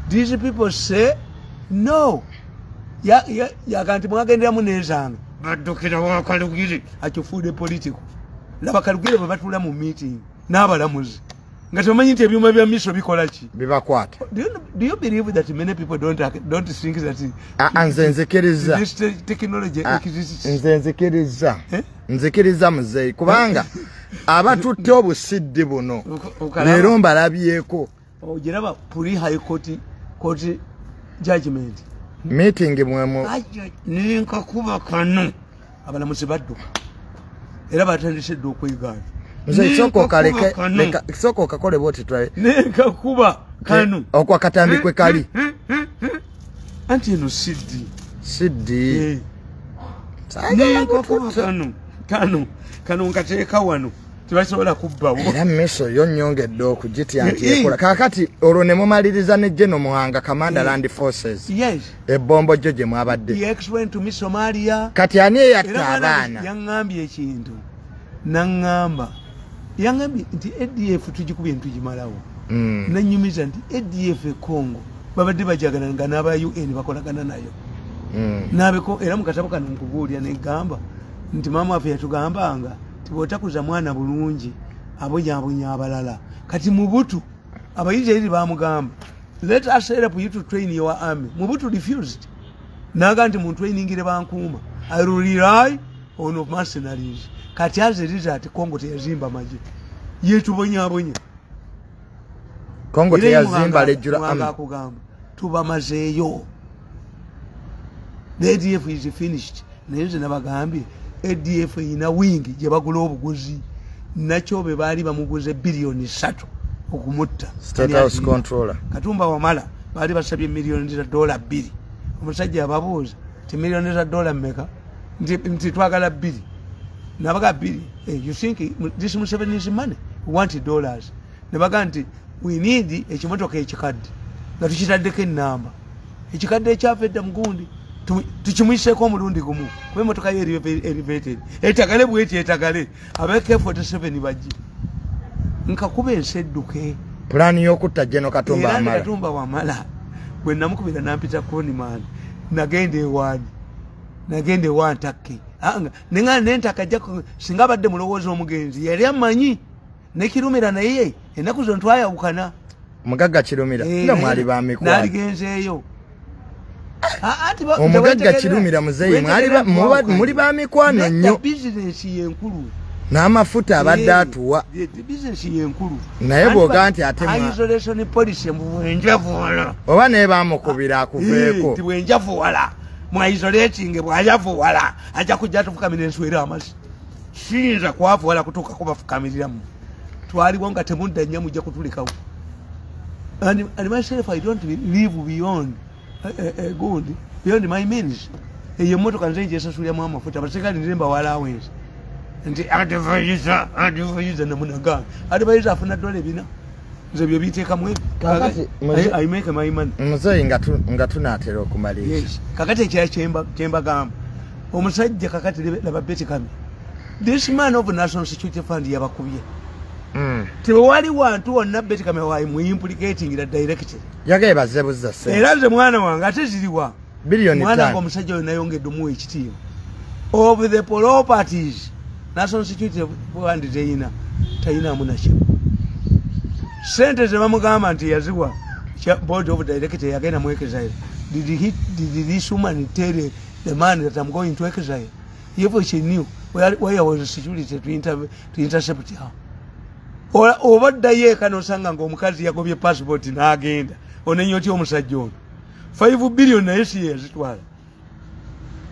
These people say no. Yaga nti mwagenderamu n'ezange. Baddukira wa Kalugire akifuudde political. Laba Kalugire bwe batuula mu meeting n'abalamuzi nga tebamanyi nti ebyuma bya miso bikola ki? Bibakwata. Do you believe that many people don't think that nze nzikiriza. This technology exists? Nze nzikiriza. Nzikiriza muzeeyi kubanga abatutte obusiddi buno leero mbalabyeko. Ogiraba pre high court judgment. Meeting mwemu. Ninkakuba kano. Abalamuzi badduka. Era batandise dda okwegaana. Muzeeyi sooka okakole bw'oti tulabe. Nenkakuba kano. Okwo akatambi kwe kali. Anti eno CD. CD. Nenkakuba kano. Kano. Kano nkateeka wano. Tebasobola kubbawo. Era miso yo nnyongedde okugitya nti ekola. Kaakati olwo ne mumaliriza ne General Muhanga Commander Land Forces. Yes. Ebbombo gyo gye mwabadde. He went to Somalia. Kati ani eyatta abaana? Yaŋŋambye ekintu. Naŋŋamba. Yaŋŋambye nti ADF tugikubye ntugimalawo. Nannyumiza nti ADF e Congo babadde bajagana nga n'aba UN bakolagana nayo. N'abeko era mu katabo kano nkubuulira ne ggamba nti maama waffe yatugambanga bw'otakuza mwana bulungi abonyabonya abalala. Kati Mobutu abayisirayiri bamugamba let us help you to train your army. Mobutu refused. Naga nti muntu trainingire bankuuma. I will rely on mercenaries. Kati as a result Congo teyazimba magye. Yetubonyabonya. Congo teyazimba lejjula army. Akugamba tubamazeeyo. The ADF is finished. Naye nze nabagambye ADF ina wingi gye bagula obuguzi nakyo be baali bamuguze biliyoni 3 okumutta. State House controller Katumba Wamala baali basabye miliyoni za dola 2. Omusajja ababuuza ti miliyoni za dola mmeka nti twagala 2. Nabaga 2. You think this Museveni is money? We want dollars. Nabaga nti we need ekimotoka ekikadde nga tukitaddeko ennamba ekikadde ekyava edda mugundi tukimwiseeko omulundi gumu kuba emotoka ye elevated etagale bweti etagale aba AK47 bajje nkakuba ensi edduke. Pulaani y'okutta General Katumba Wamala. Katumba Wamala bwe namukubira nampita Koniman nagenda ewaani nagenda ewa Ntakke neŋŋaana n'entaka ajja singa abadde mulowooza omugenzi yali amanyi ne Kirumira naye ennaku zino twayawukana. Mugagga Kirumira nga mwali ba mikwano. Naligenzeeyo. Omugagga Kirumira muzeeyi muli ba mikwano nnyo. Bizinensi yenkulu. N'amafuta abadde atuwa. Bizinensi yenkulu. Naye bw'oga nti ate isolation policy bwenjavuwala. Oba naye baamukubira akuveeko. Nti bwenjavuwala. Mwa isolating bwajavuwala. Ajja kujja tufukamira enswera amazzi. Siyinza kwavuwala kutuuka kubafukamiriramu. Twaliwo nga temudda nnyo mujja kutulekawo. And myself I don't live beyond good beyond my means. Eyo emmotoka nze gyesasuliramu amafuta abaserikale nze mbawa allowance. Nti advisor namunaga. Advisor afuna $4. Nze bye biteekamu ebyo. I make my money. Muzeeyi nga tunaatera okumaliriza. Yes. Kakati ekirala kyembagamba. Omusajja kakati laba Betty Kamya. This man of National Security Fund yabakubye. Tewali wantu wonna Betty Kamya wa implicating the directly. Yagaye bazze buzza ssente. Era nze mwana wange ate ziriwa. Biliyoni 5. Mwana wange omusajja oyo nayongedde omuwa ekitiibwa. Of the properties National Security Fund teyina tayinaamu nakimu. Ssente ze bamugamba nti yaziwa board of directors yagenda mu exile. Did this woman tell the man that I'm going to exile? If she knew where was security to intercept her. Oba ddayo eka n'osanga ng'omukazi yagobye passport n'agenda onenya otya omusajja ono 5 billion naye si ye yazitwala.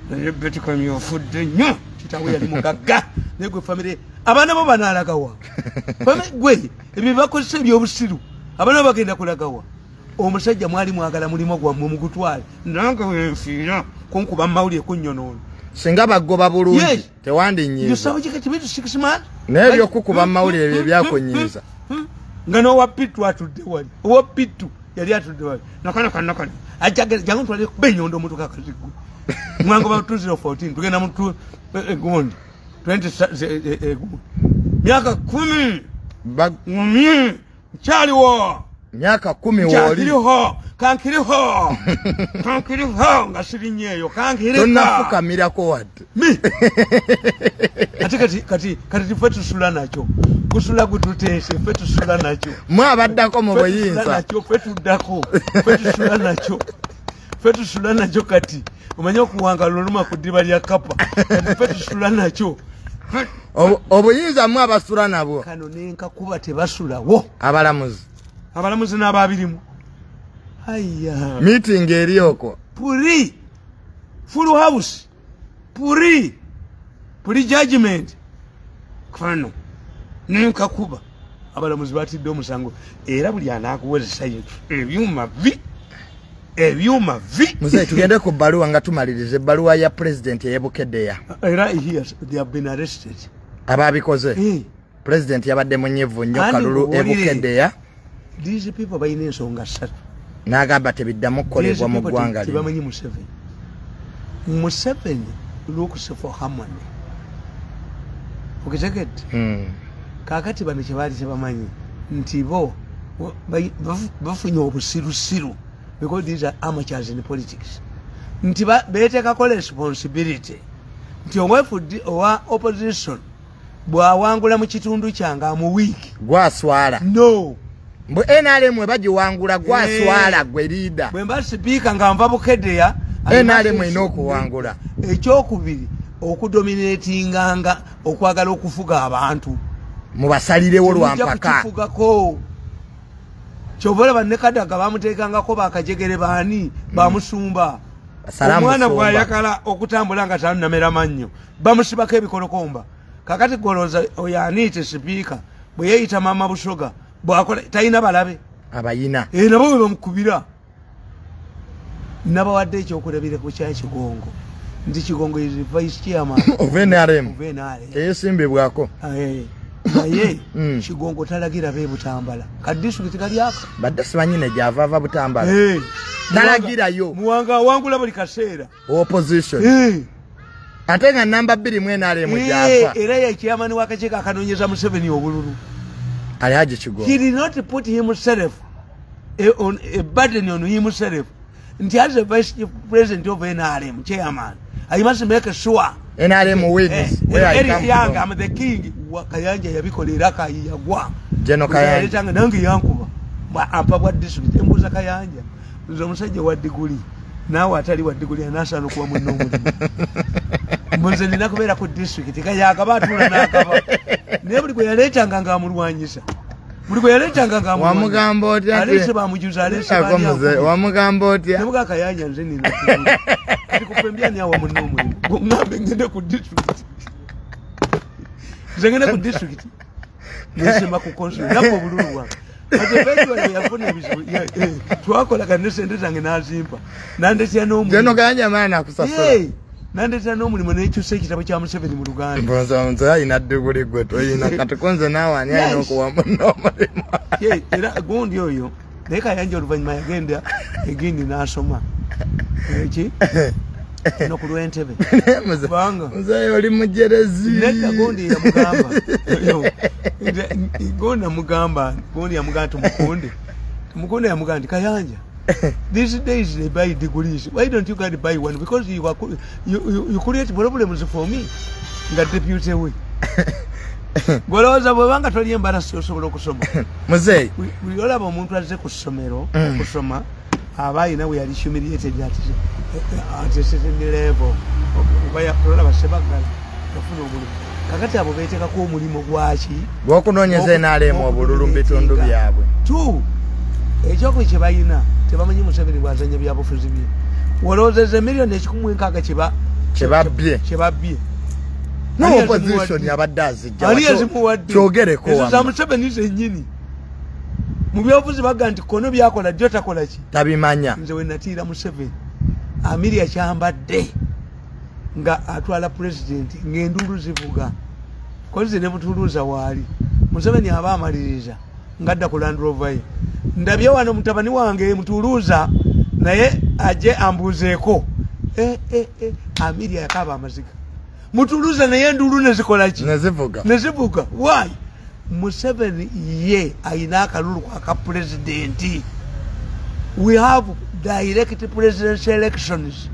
Naye Betty Kamya ofudde nnyo kitaawe yali mugagga naye gwe famire abaana bo banaalagawa gwe ebyo bakozesa ebyobusiru abaana bo bagenda kulagawa. Omusajja mwali mwagala mulimu gwammwe mugutwale nange wenfiira kunkuba mawulire kunnyonoona. Singa bagoba bulungi tewandinyiiza. Naye ebyokukuba mawulire ebyo byakunyiiza. Nga n'owa Pittu atudde wali. Owa Pittu yali atudde wali. Nakana ajja jangu ntwale kuba ennyondo omutuka akaziggu. Mwangoba 2014 tugenda mu gundi 20 gundi. Myaka 10 nkyaliwo. Myaka 10 wooli. Nkyaliho kankiriho kankiriho nga sirinyeeyo kankirika. Tonnafukamirako wadde. Mi. Ate kati ffe tusula nakyo. Kusula gututeese ffe tusula nakyo. Mwe abaddako mu buyinza. Ffe tuddako ffe tusula nakyo. Ffe tusula nakyo kati. Omanyi okuwangala oluma ku ddiba lya kapa. Kati ffe tusula nakyo. Obuyinza mwe abasula nabwo. Kano nenkakuba tebasulawo. Abalamuzi. Abalamuzi n'ababirimu. Aya. Meeting eri okwo. Puri. Full house. Puri. Prejudgment kano nenkakuba abalamuzi batidde omusango era buli anaakuwozesa ebyuma vi ebyuma vi. Muzeeyi, tugende ku bbaluwa nga tumaliriza, ebbaluwa ya president ey'Ebukeddeya. Era they have been arrested. Ababikoze. President yabadde munyivu nnyo kalulu Ebukeddeya. These people balina ensonga ssatu. N'agamba tebiddamu kukolebwa mu ggwanga lino. Tebamanyi Museveni. Museveni looks for harmony. Okitegedde? Kaakati bano kye baali tebamanyi nti bo bafunye obusirusiru, because these are amateurs in politics, nti beeteekako responsibility nti owa opposition bw'awangula mu kitundu kyange amuwiiki gwaswala. No, mbu NRM bagiwangula gwaswala gwe leader. Bwe mba sipiika nga nva Bukeddeya, NRM erina okuwangula. Ekyokubiri, okudominatinganga, okwagala okufuga abantu mubasalirewo lwampaka. Kufugako kyova olaba ne Kadaga bamuteekangako bakajegere baani bamusumba. Omwana bw'ayagala okutambula nga tannamera mannyo bamusibako ebikolokomba. Kakati golooza oyo aniite sipiika bwe yeeyita Maama Busoga bw'akola talina balabe abayina nabo bwe bamukubira. Nabawadde ekyokulabirako kya Kigongo nti Kigongo is vice chairman of NRM teyesimbibwako. Naye Kigongo talagira be Butambala ka disitulikiti kali aka badde simanyi ne gyava ava Butambala talagirayo. Muwanga awangula buli kaseera opposition ate nga namba 2 mu NRM gyava era ye chairman w'akakiiko akanoonyeza Museveni obululu Alhaji Kigongo. He did not put himself on a burden on himself nti as a vice president of NRM chairman I must make sure NRM wins. Where I come from. I'm the king. Kayanja yabikola era kayagwa. General Kayanja nange yankuba ampa bwa district embuza Kayanja nze omusajja wa diguli naawe atali wa diguli anasaana okuwa munno omulimu. Mbu nze nina kubeera ku district kayagaba atuula n'akaba naye buli gwe yaleetanga ng'amulwanyisa, buli gwe yaleetanga ng'amulwanyisa. Wamugamba otya? Aleese bamujuza, aleese baani akubi. Wamugamba otya? Namuga Kayanja nze nina diguli kati kupembyani awa munno omulimu ŋŋambe ngende ku district, nze ngende ku district nesema ku consul nabba obululu bwange. Kati eventually yafuna ebizibu, twakolaga ne sente zange n'azimpa nandetera n'omulimu. General Kayanja maana akusasula. Nandetera n'omulimu nekyusa ekitabo kya Museveni mu Luganda. Nze alina diguli gwe toyina kati kunze naawe ani alina okuwa munno omulimu. Era gundi oyo naye Kayanja oluvannyuma yagenda egindi n'asoma eki no ku lw'Entebe. Kubanga muzeeyi oli mujerezi. Nedda gundi yamugamba gundi namugamba gundi yamugamba tumukunde tumukunde yamugamba nti Kayanja, these days they buy degrees, why don't you go and buy one, because you create problems for me nga deputy we. Golowooza bw'obanga toli embarasi osobola okusoma. Muzeeyi buli olaba omuntu azze ku ssomero okusoma aba ayina we yali humiliated at a certain level. Oba olaba Ssebaggala yafuna omulimu. Kakati abo beetekako omulimu gwaki gw'okunoonyeza NRM obululu mu bitundu byabwe. Two, ekyokubiri kye balina tebamanyi Museveni bw'azannya byabufuzi bye. Walowoozezza 1,600,000 kye kyebabbye. No opposition yabadde azijja. Ani yazimuwadde? Kyogereko Ezo za Museveni zennyini. Mu byobufuzi bagamba nti kono byakola jjo takola ki? Tabimanya. Nze we natiira Museveni Amiri akyambadde nga atwala president ng'enduulu zivuga kozi ne mutuluuza waali. Museveni aba amaliriza ngadda ku Land Rover ye. Ndabye wano mutabani wange mutuluuza naye aje ambuuzeeko. Amiri yakaba amaziga. Mutuluuza naye enduulu ne zikola ki? Nezivuga. Nezivuga. Why? Museveni ye ayina akalulu aka president. We have direct presidential elections.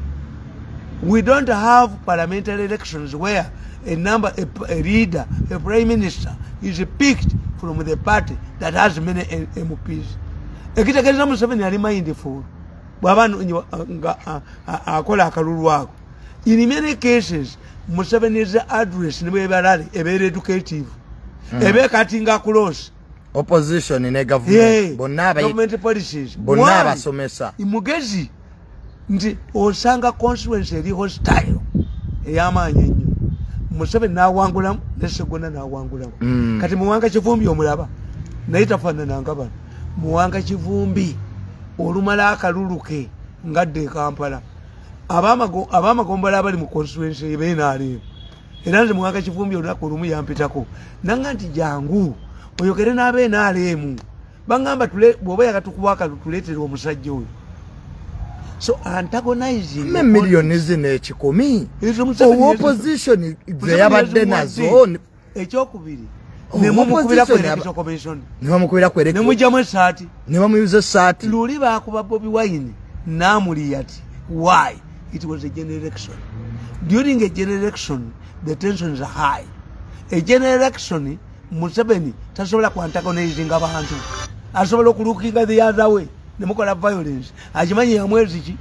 We don't have parliamentary elections where a leader, a prime minister is picked from the party that has many MPs. Ekitegeeza Museveni ali mindful bw'aba nga akola akalulu ako. In many cases, Museveni's address ne bw'eba rally ebeera educative. Ebe cutting across opposition ne government. Bonna government policies. Bonna abasomesa. Mugezi nti osanga constituency eri hostile ey'amaanyi ennyo. Museveni n'awangulamu ne Ssegona n'awangulamu. Kati Muwanga Kivumbi omulaba naye tafaanananga bano. Muwanga Kivumbi olumala akalulu ke ngadde e Kampala, ab'amagombola abali mu constituency b'NRM. Era nze Muwanga Kivumbi olunaku olumu yampitako nanga nti jangu oyogere n'ab'NRM, baŋŋamba bw'oba yakatukuwa akalulu tuleetere omusajja oyo. So antagonizing me miliyoni zino 100 opposition ze yabadde nazo. Ekyokubiri nemumukubirako Electoral Commission, nemumukubirako Electoral, nemugyamu essaati, nemumuyuza essaati. Luli baakuba Bobi Wine n'amuliyati. Why? It was a general election. During a general election the tensions are high. A general election Museveni tasobola ku antagonizinga abantu, asobola okulookinga the other way nemukola violence. Akimanyi ya mwezi ki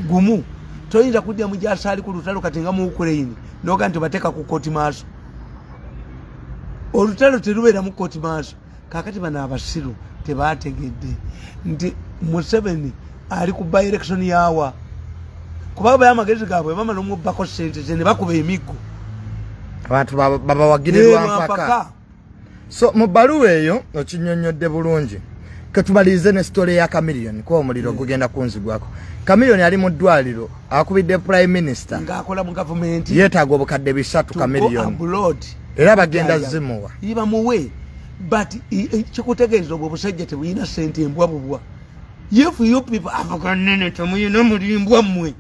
gumu. Toyinza kudya mujasaali ku lutalo kati nga mu Ukraine noga nti bateeka ku kooti maaso. Olutalo terubeera mu kooti maaso. Kaakati bano abasiru tebategedde nti Museveni ali ku by election yawa, kuba baye amagezi gaabwe bamala omubbako ssente ze ne bakuba emiggo abantu babawagire lwampaka. So mu bbaluwa eyo okinnyonnyodde bulungi. Ketumalirize ne story ya Chameleone kuba omuliro gugenda kunzigwako. Chameleone ali mu ddwaliro akubidde Prime Minister ng'akola mu gavumenti, yeetaaga obukadde 3 Chameleone era bagenda zimuwa bamuwe. But kikutegeeza obwo obusajja tebulina ssente, embwa bubwa. If you people abaganene temuyina mulimbwa mmwe,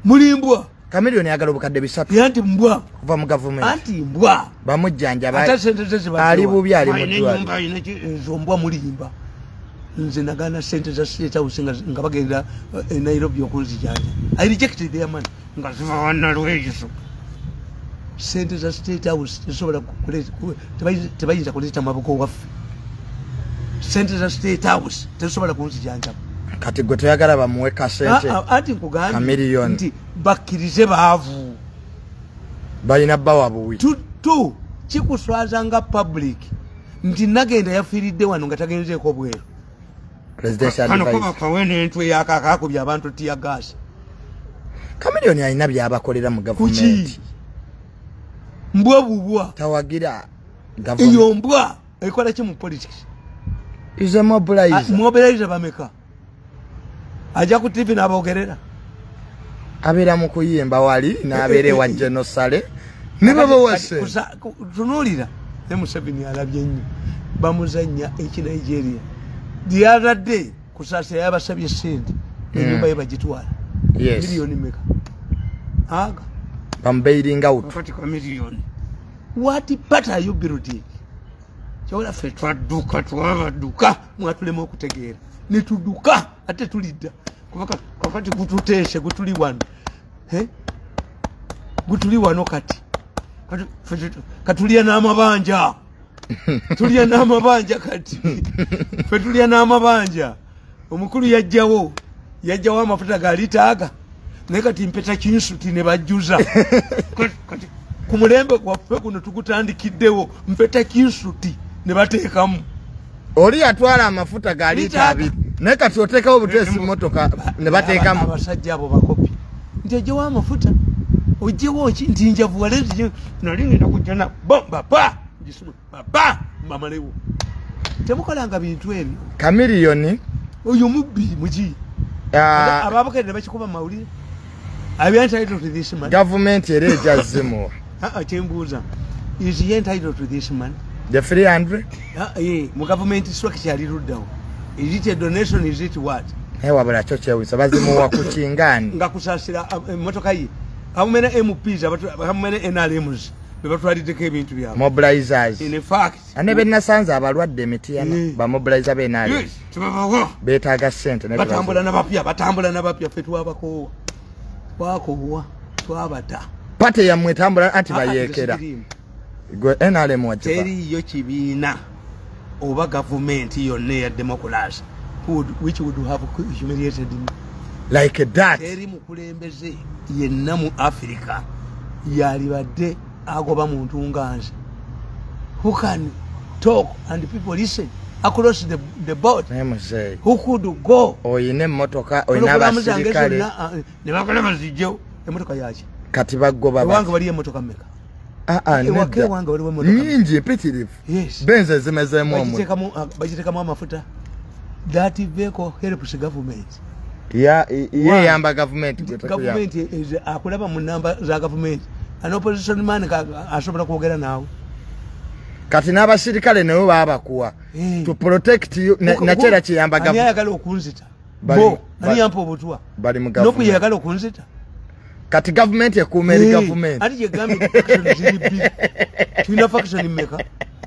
mulimbwa. Chameleone ayagala obukadde 3 anti mbwa kuva mu gavumenti, anti mbwa bamujjanjaba ate ssente ze zibaziwa. Ali bubi, ali mu ddwaliro. Ezo mbwa mulimba. Nze nagaana ssente za State House nga bagenda e Nairobi okunzijanja. I rejected their money nga ziva wannalweyiso. Ssente za State House tezisobola tebayinza kuleeta maboko waffe. Ssente za State House tezisobola kunzijanjaba. Kati gwe toyagala bamuwe kasente? Anti nkugambye nti bakkirize baavu balina bbawa buwi. Tu kikuswaza nga public nti nagenda yafiiridde wano nga tagenzeeko bweru. Presidential advice kawene entwe yakakakubya abantu tear gas. Chameleone alina by'abakolera mu gavumenti. Mbwa bubwa tawagira gavumenti. Eyo mbwa ekola ki mu politics? Is a mobilizer. Mobilizer bameka ajja ku TV n'abogerera, abeera mu kuyimba wali n'abeera ewa General Saleh ne babawase. Tunuulira ne Museveni alabye nnyo, bamuzannya eki Nigeria. The other day Kusasira yabasabye ssente ennyumba ye bagitwala. Miliyoni meka aga bambailing out kati Chameleone. What part are you building? Kyola ffe twadduka twabadduka mwatulema okutegeera ne tudduka ate tulidda kakati gututeese gutuli wano, gutuli wano kati katulya n'amabanja, tulya n'amabanja kati ffe tulya n'amabanja. Omukulu yajjawo amafuta ga lita aga naye kati mpeta kinsuti ne bajjuza. Kati ku mulembe gwaffe guno tugutandikiddewo mpeta kinsuti ne bateekamu. Oli yatwala amafuta ga lita 2 naye kati oteekawo buteesi mmotoka ne bateekamu. Abasajja abo bakopi nti ojjewo amafuta ojjewo ki nti njavuwale nali ngenda kujja na bomba pa ngisumwe baba mbamalewo. Temukolanga bintu ebyo. Chameleone oyo mubbi muki ababakadde bakikuba mawulire. Are we entitled to this man? Government era ejja zimuwa. Kyembuuza, is he entitled to this man? The 300? Mu government structure ali luddawo. Is it a donation? Is it what? Wabula kyo kyewuunyisa bazimuwa ku kingaani nga Kusasira emmotoka ye. How many MPs, how many NRMs be batwaliddeko ebintu byabwe? Mobilizers. In fact, ane benasanze abalwadde emitiyana ba mobilizer b'NRM beetaaga ssente batambula n'abapya, batambula n'abapya. Ffe twabakoowa, twakoowa, twabata. Pate yammwe etambula anti bayeekera. Gwe NRM wagiva. Teriiyo kibiina oba gavumenti yonna eya democracy which would have humiliated me like that. Teri mukulembeze yenna mu Africa yalibadde agoba muntu nga nze who can talk and people listen across the board. Who could go? Oyina emmotoka, oyina abasirikale ne bakola bazijjewo emmotoka yaki. Kati bagoba ewange waliyo emmotoka mmeka? Ewaka ewange waliwo emmotoka nyingi empitirivu. Benz zimezeemu omuliro, bagiteekamu amafuta. That vehicle helps government. Yeyamba gavumenti. Gavumenti akulaba mu namba za gavumenti. An opposition man asobola kwogera naawe. Kati n'abasirikale nabo babakuwa to protect you. Nakyera kiyamba gavumenti. Ani ayagala okunzita? Bo ani yampa obutwa? Bali mu gavumenti. Noku yagala okunzita. Kati gavumenti ekuuma eri gavumenti. Ati gyegambye faction ziri bbiri. Tulina faction mmeka?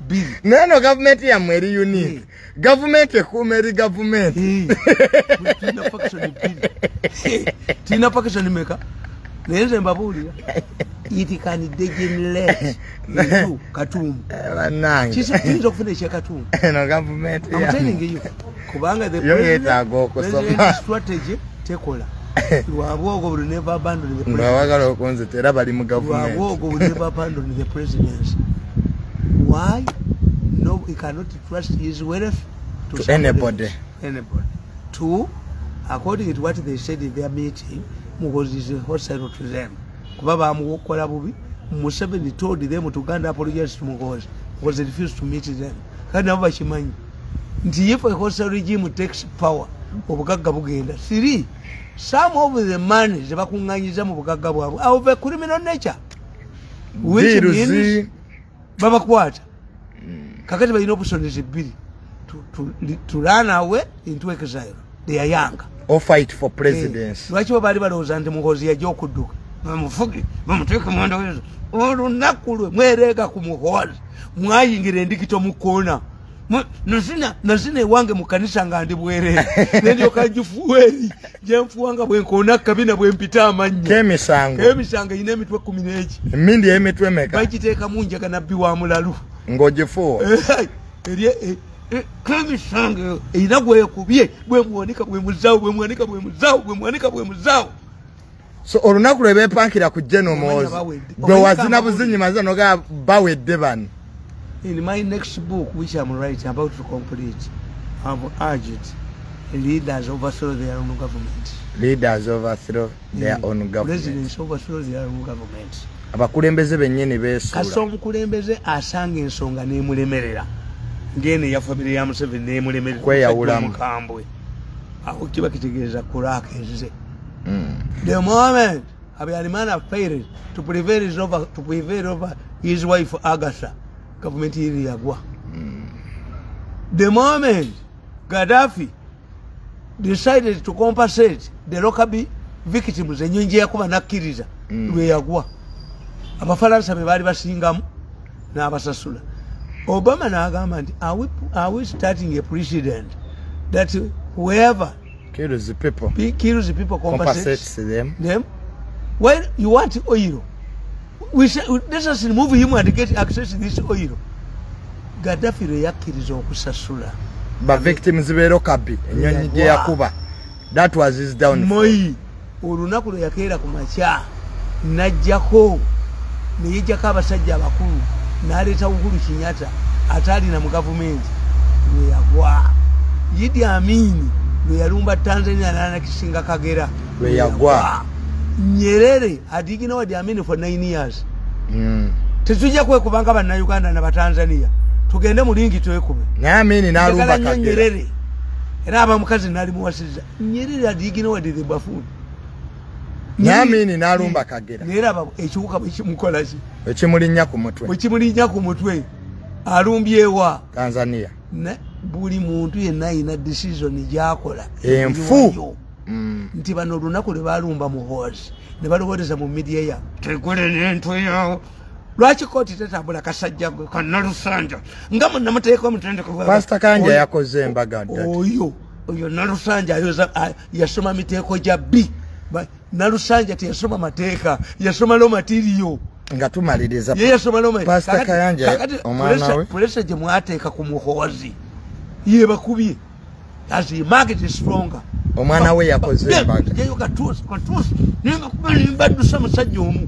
Bbiri. Naye no gavumenti yammwe eri unique. Gavumenti ekuuma eri gavumenti. Tulina faction bbiri. Tulina faction mmeka? Naye nze mbabuulira. It can degenerate into Katumba. Kiyinza okufuna ekya Katumba. Eno gavumenti. I'm telling you. Kubanga the president strategy tekola. Rwabwogo will never abandon the presidency. Abagala okunzita era bali mu gavumenti. Rwabwogo will never abandon the presidency. Why? No, he cannot trust his wealth to anybody. Anybody. Two, according to what they said in their meeting, Muhoozi is hostile to them. Kuba bamukola bubi, Museveni told them to go and apologize to Muhoozi because they refused to meet them. Kandi nabo bakimanyi nti if a hostile regime takes power, obugagga bugenda. Three, some of the money ze bakuŋŋanyiza mu bugagga bwabwe are of a criminal nature, which means babakwata. Kakati balina options bbiri, to run away into exile. They are young. Or fight for presidency. Lwaki bo baali balowooza nti Muhoozi yajja okudduka, bamufuge bamuteeke mu ndowooza. Olunaku lwe mwereega ku Muhoozi, mwayingira endikito mu kkoona. Nazina ewange mu kanisa nga ndi bwereere, nendyoka ngifuwa eri gyenfuwa nga bwenkoona kabina bwempita amannya. Kemisango erina emitwe 11. Emindi emitwe meka? Bagiteekamu njaga nabbi wa mulalu ng'ogifuuwa. Kemisango erina gwekubye, bwemuwanika bwemuzaawo, bwemuwanika bwemuzaawo, bwemuwanika bwemuzaawo. So olunaku lwe beepankira ku General Muhoozi, gwe wazina buzinyi maze noga bawedde bano. In my next book, which I'm writing, about to complete, I've urged leaders overthrow their own government. Leaders overthrow their own government. Presidents overthrow their own government. Abakulembeze bennyini beesuula. Kasita omukulembeze asanga ensonga n'emulemerera. Ng'eno eya famire ya Museveni n'emulemerera. Kweyawulamu. Mukambwe. Awo kiba kitegeeza kulaaka ezize. The moment Habyarimana failed to prevail over his wife Agatha, government iri yagwa. The moment Gaddafi decided to compensate the Lockerbie victims, ennyonyi yakuba nakkiriza lwe yagwa. Abafalansa be baali basingamu n'abasasula. Obama n'agamba nti are we starting a precedent that whoever kills the people, kills the people compensates them. Well, you want oil. We say, let us remove him and get access to this oil. Gaddafi lwe yakkiriza okusasula ba victims be Lockerbie, ennyonyi gye yakuba. That was his downfall. Moi olunaku lwe yakeera ku makya n'ajjako ne yejjako abasajja abakulu n'aleeta Uhuru Kenyatta ataalina mu gavumenti lwe yagwa. Idi Amin lwe yalumba Tanzania n'anakisinga Kagera lwe yagwa. Nyerere had ignored Amin for 9 years. Tetujja kwekubanga bannayuganda n'Abatanzania, tugende mu ringi twekube. Naye Amin n'alumba Kagera. Nyerere era aba mukazi n'alimuwasizza. Nyerere had ignored the buffoon. Naye Amin n'alumba Kagera. Naye aba ekiwuka bwe kimukola ki? Ekimulinnya ku mutwe. Bwe kimulinnya ku mutwe alumbyewa Tanzania. Buli muntu yenna alina decision gy'akola enfu. Nti bano olunaku lwe balumba Muhoozi ne balowooleza mu media yaabwe tegule n'entwe yawo. Lwaki kooti tetambula kasajja gwe kannalusanja nga munnamateeka omutendeke? Pastor Kanja yakoze embaga. Oyo Nalusanja yasoma miteeko gya B. Nalusanja teyasoma mateeka, yasoma law material. Nga tumaliriza, ye yasoma law material. Pastor Kayanja omwana we pulesa gye mwateeka ku Muhoozi yebakubye. As the market is stronger. Omwana we yakoze embaga. Jeyo katuusi nimbadusa musajja omu.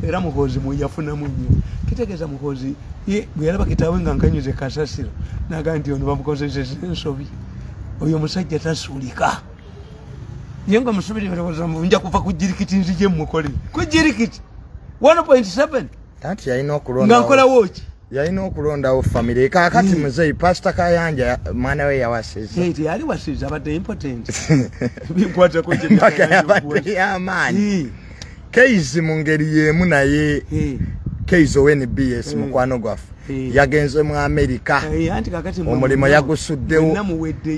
Era Muhoozi mweyafunamu nnyo. Kitegeeza Muhoozi bwe yalaba kitaawe nga nkanyuze kasasiro n'agamba nti ono bamukozesezza ensobi. Oyo omusajja tasuulika. Ye nga Museveni balowooza nja kuva ku jirikiti nzije mmukolere. Ku jirikiti 1.7. Anti yalina okulondawo. Nga nkolawo ki? Yalina okulondawo famire. Kaakati muzeeyi Pastor Kayanja mwana we yawasiza. Teyali wasiza, abadde impotent. Binkwatako gye yabadde y'amaanyi. Keizi mu ngeri y'emu naye Keizi owa NBS mukwano gwaffe yagenze mu Amerika. Omulimu yagusuddewo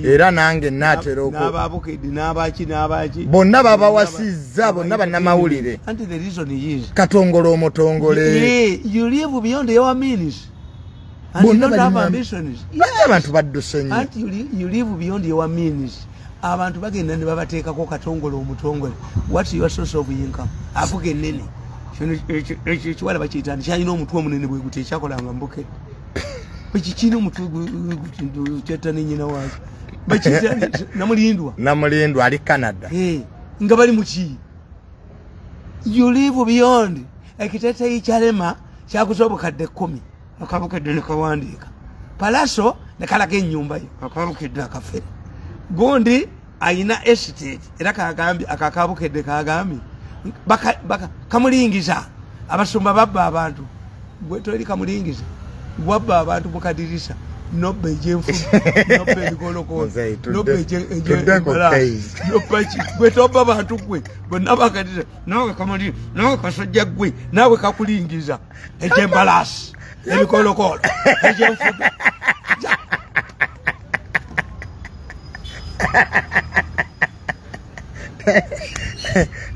era nange naatera n'ababukedde n'abaki n'abaki bonna babawasizza, bonna bannamawulire. Anti the reason is Katongole omutongole. You live beyond your means. And you don't have ambitions. Abantu badduse nnyo. Anti you live beyond your means. Abantu bagenda ne babateekako Katongole omutongole. What's your source of income? Avuga ennene. Ekyo ekiwala bakiyita nti kyalina omutwe omunene bwe guti ekyakolanga mbuke. Ekyo kirina omutwe kyatta ne nnyina waakyo. Bakiyita Namulindwa. Namulindwa ali Canada. Nga bali mu ki? You live beyond. Ekiteeteeyi kyalema kyaguze obukadde 10. Akabukedde ne kawandiika. Palaso ne kalaga ennyumba ye. Akabukedde akafere. Gundi ayina estate era kagambye akakabukedde kagambye kamulingiza abasumba babba abantu gwe toli kamulingiza wabba abantu mu kadirisa nobba egyenfudu nobba ebigolokolo nobba nobba ki gwe tobba bantu gwe bonna bakadirisa naawe kamuli naawe kasajja gwe naawe kakulingiza egyembalaasi ebikolokolo egyenfudu.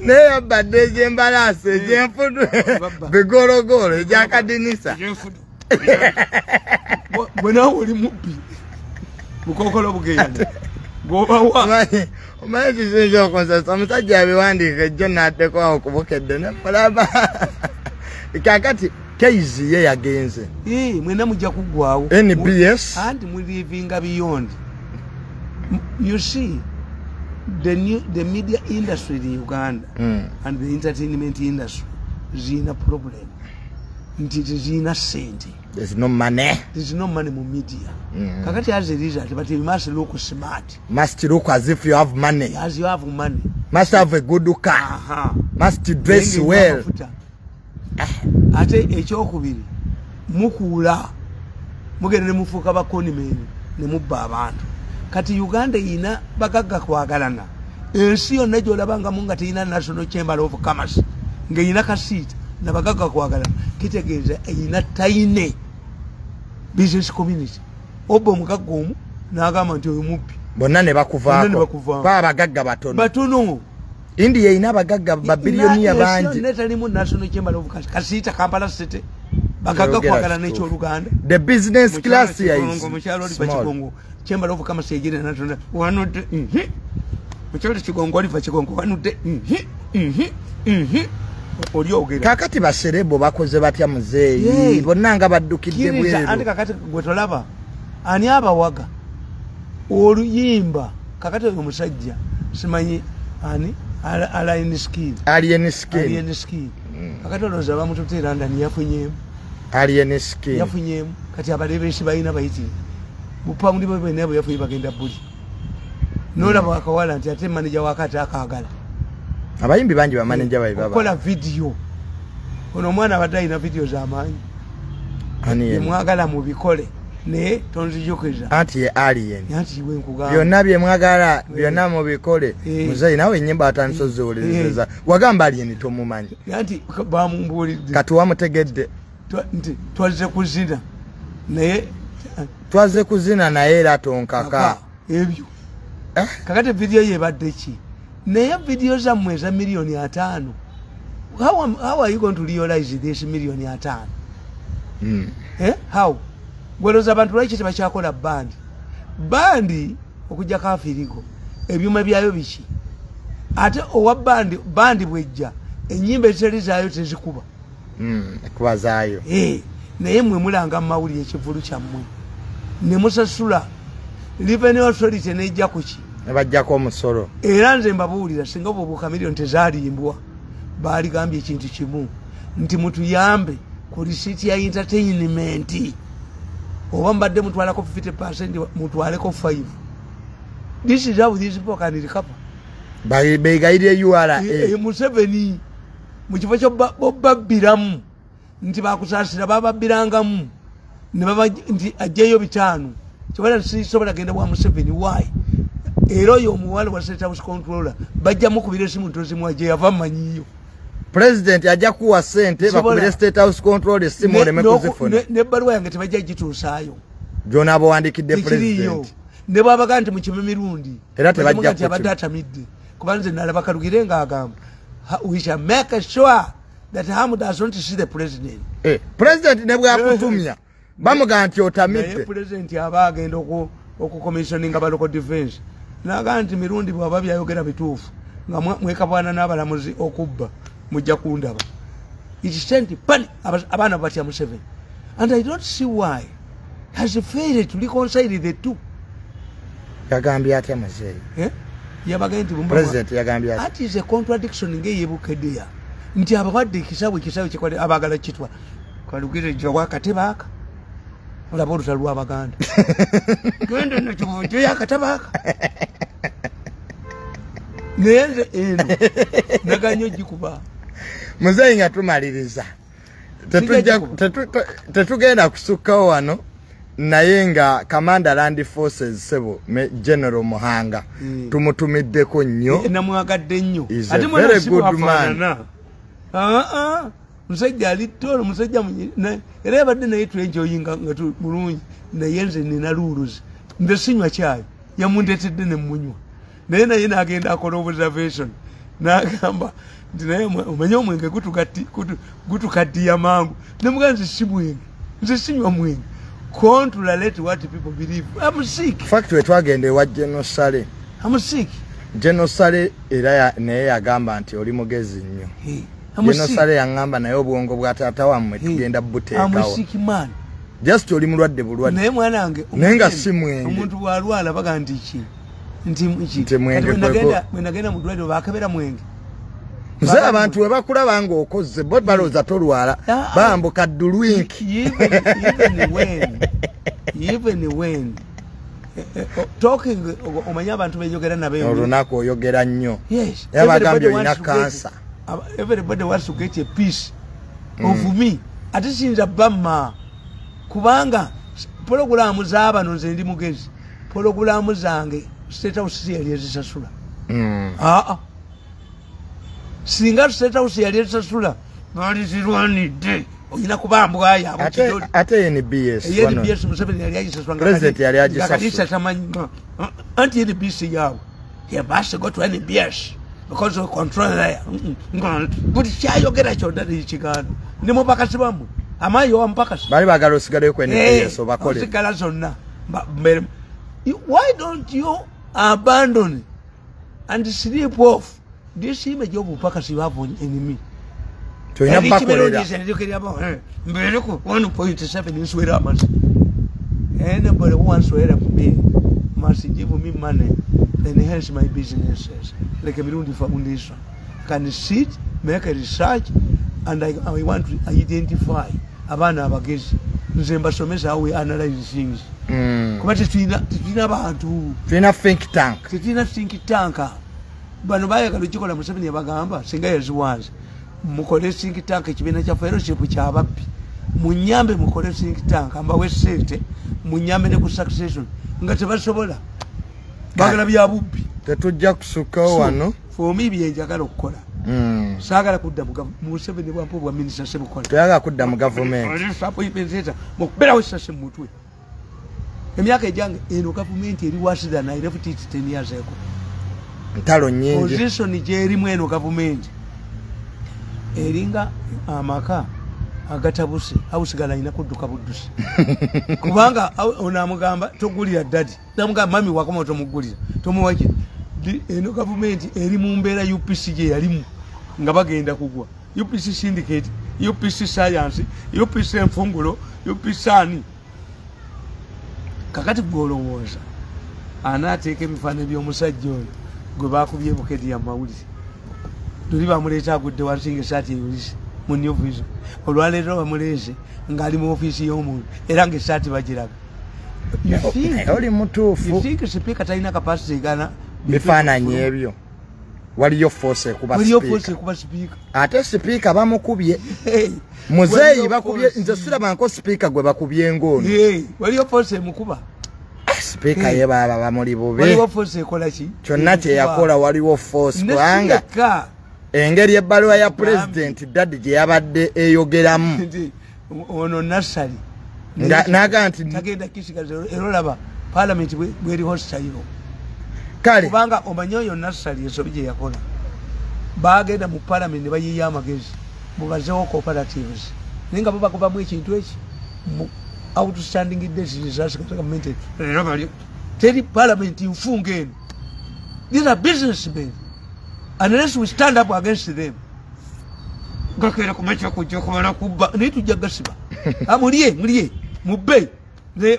Naye yabadde egyembalaasi egyenfudu bigologolo egyakadinisa. Gwe naawe oli mubbi bukokolo bugenda gwobawa. Omanyi kisinza okunsasa omusajja abiwandiika ejjo n'ateekwa awo kubukedde ne mulaba. Kaakati Keizi ye yagenze. Mwenna mujja kuggwawo. NBS. Anti mulivinga beyond. You see, the media industry in Uganda and the entertainment industry zina problem. Nti zina sente. There's no money. There's no money mu media. Kakati as a result, but you must look smart. Must look as if you have money. As you have money. Must have a good car. Must dress well. Ate ekyokubiri mukuula mugenda ne mufuuka bakonimeni ne mubba abantu. Kati Uganda ina bagagga kwagalana. Ensi yonna gy'olabangamu nga terina National Chamber of Commerce ng'erina kasiita na bagagga kwagalana, kitegeeza erina tiny business community. Obba omugagga omu n'agamba nti oyo mubbi. Bonna ne bakuvaako. Baba abagagga batono. Batono. India erina abagagga babiliyoniya bangi. Ensi yonna etalimu National Chamber of Commerce kasiita Kampala City. Bagagga kwagalana ekyoluganda. The business class here is small. Chamber of Commerce ejira natonda wanudde mukyalo Kigongo Oliver Kigongo wanudde olyogera. Kakati baserebo bakoze batya muzeeyi bonna nga baddukidde bweru. Anti kakati gwe tolaba ani abawaga oluyimba. Kakati oyo omusajja simanyi ani Alien Skin. Alien Skin. Alien Skin. Kakati olowooza bamututte e London yafunyeemu. Alien Skin yafunyeemu. Kati abalebeesi balina bayitire bupawundi bwe bwenna bwe yafunye bagenda buli. N'olaba akawala nti ate maneja waakati akaagala. Abayimbi bangi bamaneja babe baba. Okola vidiyo. Ono omwana abadde alina vidiyo z'amaanyi. Byemwagala mubikole naye tonzijukiza. Anti ye Alien. Anti iwe nkugamba. Byonna byemwagala byonna mubikole. Muzeeyi nawe ennyimba atandise oziwuliriza. Wagamba Alien tomumanyi. Anti bamumbuulidde. Kati wamutegedde. Nti twazze kuzina naye twaze kuzina naye era tonkaka ebyo. Kakati vidiyo yebadde ki? Naye vidiyo zammwe eza miliyoni 5. How are you going to realize this miliyoni 5? How? Gwelooza abantu lwaki tebakyakola bandi? Bandi okuggyako afirigo ebyuma byayo biki? Ate owa bandi, bandi bwejja ennyimba ezitali zaayo tezikuba. Ekuba zaayo. Naye mmwe mulanga mu mawulire ekivvulu kyammwe ne musasula Revenue Authority nejja ku ki? Ne baggyako omusolo. Era nze mbabuulira singa obwo bukamiliyoni tezaalimbwa baaligambye ekintu kimu nti mutuyambe ku risiiti ya entertainment oba mbadde mutwalako 50% mutwaleko 5. This is how these people can recover. Begayirire URA. Museveni mu kifo kyo babbiramu nti bakusaasira bababbirangamu ne baba nti ajjeyo 5 kibala sisobola genda wa Museveni. Why? Era oyo omuwala wa State House controller bajja mukubira esimu ntozimu ajje yava manyiyo. President ajja kuwa sente bakubire State House controller esimu oleme kuzifuna. N'ebbaluwa yange tebajja gituusaayo. Gyona abawandiikidde president. Ne bw'abaga nti mukime mirundi. Era tebajja nti abadde atamidde. Kuba nze nalaba Kalugire ng'agamba we shall make sure that Hamu does not see the president. President ne bw'akutumya bamugamba nti otamidde. Naye president aba agenda okucommissioninga ba local defense. Naga nti mirundi bw'aba byayogera bituufu nga mwekabwana n'abalamuzi okubba mujja kundaba. It sent panic abaana batya Museveni. And I don't see why has failed to reconcile the two. Yagambye atya muzeeyi? Yabagambye nti president yagambye atya? That is a contradiction ng'eyebukeddeya nti abawadde ekisaawe kikwale abaagala kitwa Kalugire gye akatebe aka olaba olutalo lw'Abaganda genda nakyo akatebe aka naye nze eno naganye ogikuba. Muzeeyi nga tumaliriza tetugenda kusukkawo wano naye nga Commander Land Forces sebo General Muhanga tumutumiddeko nnyo. Namwagadde nnyo. Ate very good man. Musajja ali tolo musajja era yabadde naye twenjoyinga nga bulungi naye nze nina rules. Nze sinywa kyayi yamundeetedde ne munywa naye n'agenda akola observation n'agamba nti naye omanye omwenge gutukaddiya mangu. Ne mugamba nze si mwenge, nze sinywa mwenge. Contrary to what people believe. I'm sick. Fact we twagenda ewa General Saleh. I'm sick. General Saleh era naye yagamba nti oli mugezi nnyo. General Saleh yangamba naye obwongo bwa taata wammwe tugenda buteekawo. I'm sick man. Just oli mulwadde bulwadde. Naye mwana wange naye nga si mwenge. Omuntu bw'alwala baga nti ki? Nti nti mwenge kweko. Bwe nagenda mu ddwaliro baakebera mwenge. Nze abantu we bakulaba ng'okozze bo balowooza tolwala bambuka ddulwinki. Even when talking omanye abantu beyogera nabo olunaku oyogera nnyo. Yes. Yabagambye olina kansa. Everybody wants to get a piece of me. Ate siyinza bamma kubanga pologulaamu z'abano nze ndi mugezi. Pologulaamu zange State House si yali ezisasula. Singa State House yali ezisasula balizirwanidde olina kubambwayo. Ate NBS NBS Museveni yali agisasula. President yali agisasula. Tamanyi anti NBS yaabwe he must go to NBS because of control there. Buli kyayogera kyonna nekigaana ndi mupakasi bammwe amayi owa mupakasi bali baagala osigaleyo ku NBS obakole osigala zonna. Why don't you abandon and sleep off this image of upakasi you have on enemy? Tulina bakolera. Mbeereko 1.7 nswera amazzi. Anybody who wants to help me must give me money and enhance my businesses. Like a Mirundi Foundation. I can sit, make a research, and I want to identify abaana abagezi. Nze mbasomesa how we analyze things. Kuba tetulina bantu. Tulina think tank. Tetulina think tank. Bano baayagala okikola Museveni yabagamba singa yaziwanze. Mukole think tank ekibiina kya fellowship ky'ababbi. Munyambe mukole think tank mbawe ssente munyambe ne ku succession nga tebasobola. Baagala bya bubbi. Tetujja kusukkawo wano. For me bye njagala okukola. Saagala kudda mu Museveni bwampa obwa minisita sebukola. Toyagala kudda mu gavumenti. Mukuberawo essasi mu mutwe. Emyaka egyange eno gavumenti eri worse than I left it 10 years ago. Ntalo nnyingi. Position gy'erimu eno gavumenti eringa amaka agatabuse awusigala alina kudduka buddusi kubanga ono amugamba togulira daddy namugamba mami wakoma tomugulira tomuwaki. Eno gavumenti eri mu mbeera UPC gye yalimu nga bagenda kugwa. UPC syndicate, UPC science, UPC enfungulo, UPC ani. Kakati gw'olowooza anaateeka ebifaananyi by'omusajja oyo gwe baakubye Bukedi ya mawulire. Luli bamuleeta agudde wansi ng'essaati eyulise mu New Vision. Olwaleero bamuleese ng'ali mu ofiisi y'omuntu era ng'essaati bagiraga. Oli mutuufu. You think Sipiika talina capacity egaana bifaananyi ebyo? Waliyo force ekuba speaker. Ate speaker bamukubye. Muzeeyi bakubye, nze sirabanko speaker gwe bakubye ngono. Waliyo force emukuba. Speaker ye baba bamuli bubi. Waliwo force ekola ki? Kyonna kye yakola waliwo force kubanga engeri ebbaluwa ya president daddy gye yabadde eyogeramu. Ono Nassali. Naga nti tagenda kisigaza era olaba parliament bweri hostile. Kale kubanga omanyi oyo Nassali ensobi gye yakola. Bagenda mu parliament ne bayiiya amagezi mubazeewo cooperatives. Naye nga bo bagobamu ekintu eki outstanding debts za government. Era bali teri parliament nfunga eno. These are businessmen. Unless we stand up against them. Gakera kumacha kujja kubala kubba naye tujja gasiba. Amulye mulye mubbe ne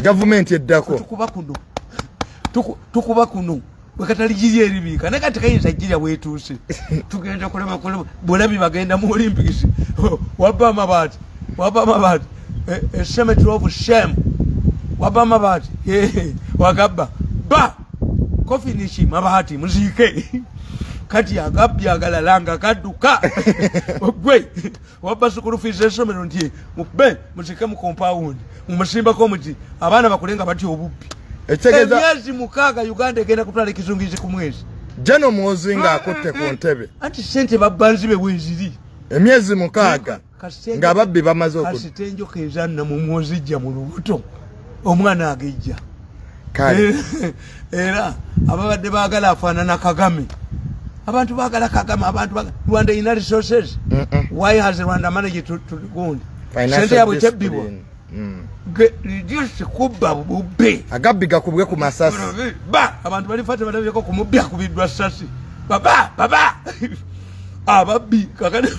government eddako. Tukuba kuno. Tukuba kuno. Wekatali giri eribika naye kati kayinza gira wetuuse. Tugenda kulaba kulaba bolabi bagenda mu Olympics. Wabba amabaati. Wabba amabaati. A cemetery of shame. Wabba amabaati. Wagabba. Ba. Kofinishi mabaati muzike. Kati agabbi agalalanga kadduka. Gwe wabba school fees essomero nti mukube muzike mu compound mumusimbako omuti abaana bakulenga batya obubbi. Emyezi 6 Uganda egenda kutwala ekizungizi ku mwezi. Jeno Muhoozi ng'akutte ku ntebe. Anti ssente babbanzi be weeziri. Emyezi 6 ng'ababbi bamaze okudda. Kasita enjoka ezanna mu Muhoozi ejja mu lubuto omwana agejja. Kale era ababadde baagala afaanana Kagame. Abantu baagala Kagame, abantu baagala Rwanda ina resources. Why has Rwanda managed to go? Sente yabwe tebbibwa. Reduce kubba bubbe. Agabbi gakubwe ku masasi. Ba abantu bali fata balabyeko ku mubbi akubiddwa sasi. Baba baba. Ababbi kakane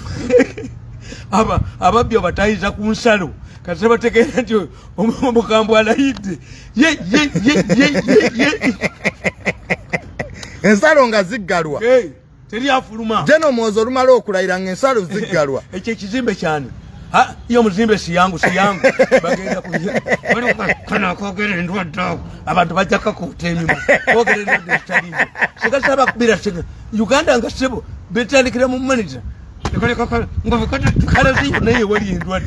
aba ababbi obatayiza ku nsalo. Kati bategeera nti omukambwe alayidde. Ye ye ye ye ye. Ensalo nga ziggalwa. Teri afuluma. Jeno Muhoozi olumala okulayira ng'ensalo ziggalwa. Ekyo ekizimbe kyani? Ha, iyo muzimbe si yangu si yangu. Bagenda kuja. Bali kana kogera endwadde awo. Abantu bajja kakuuta emimwa. Kogera endwadde ezitaliimu. Sigasaba kubira siga. Uganda nga ssebo betandikira mu manager. Kale naye wali endwadde.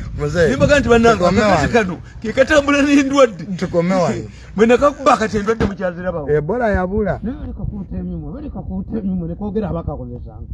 Nimbaga nti bannange akakazi kano ke katambula n'endwadde. Tukome wano. Bwe nakakuba kati endwadde mukyazirabawo. Ebola yabula. Naye bali kakuuta emimwa, bali kakuuta emimwa ne kogera abakakozesanga.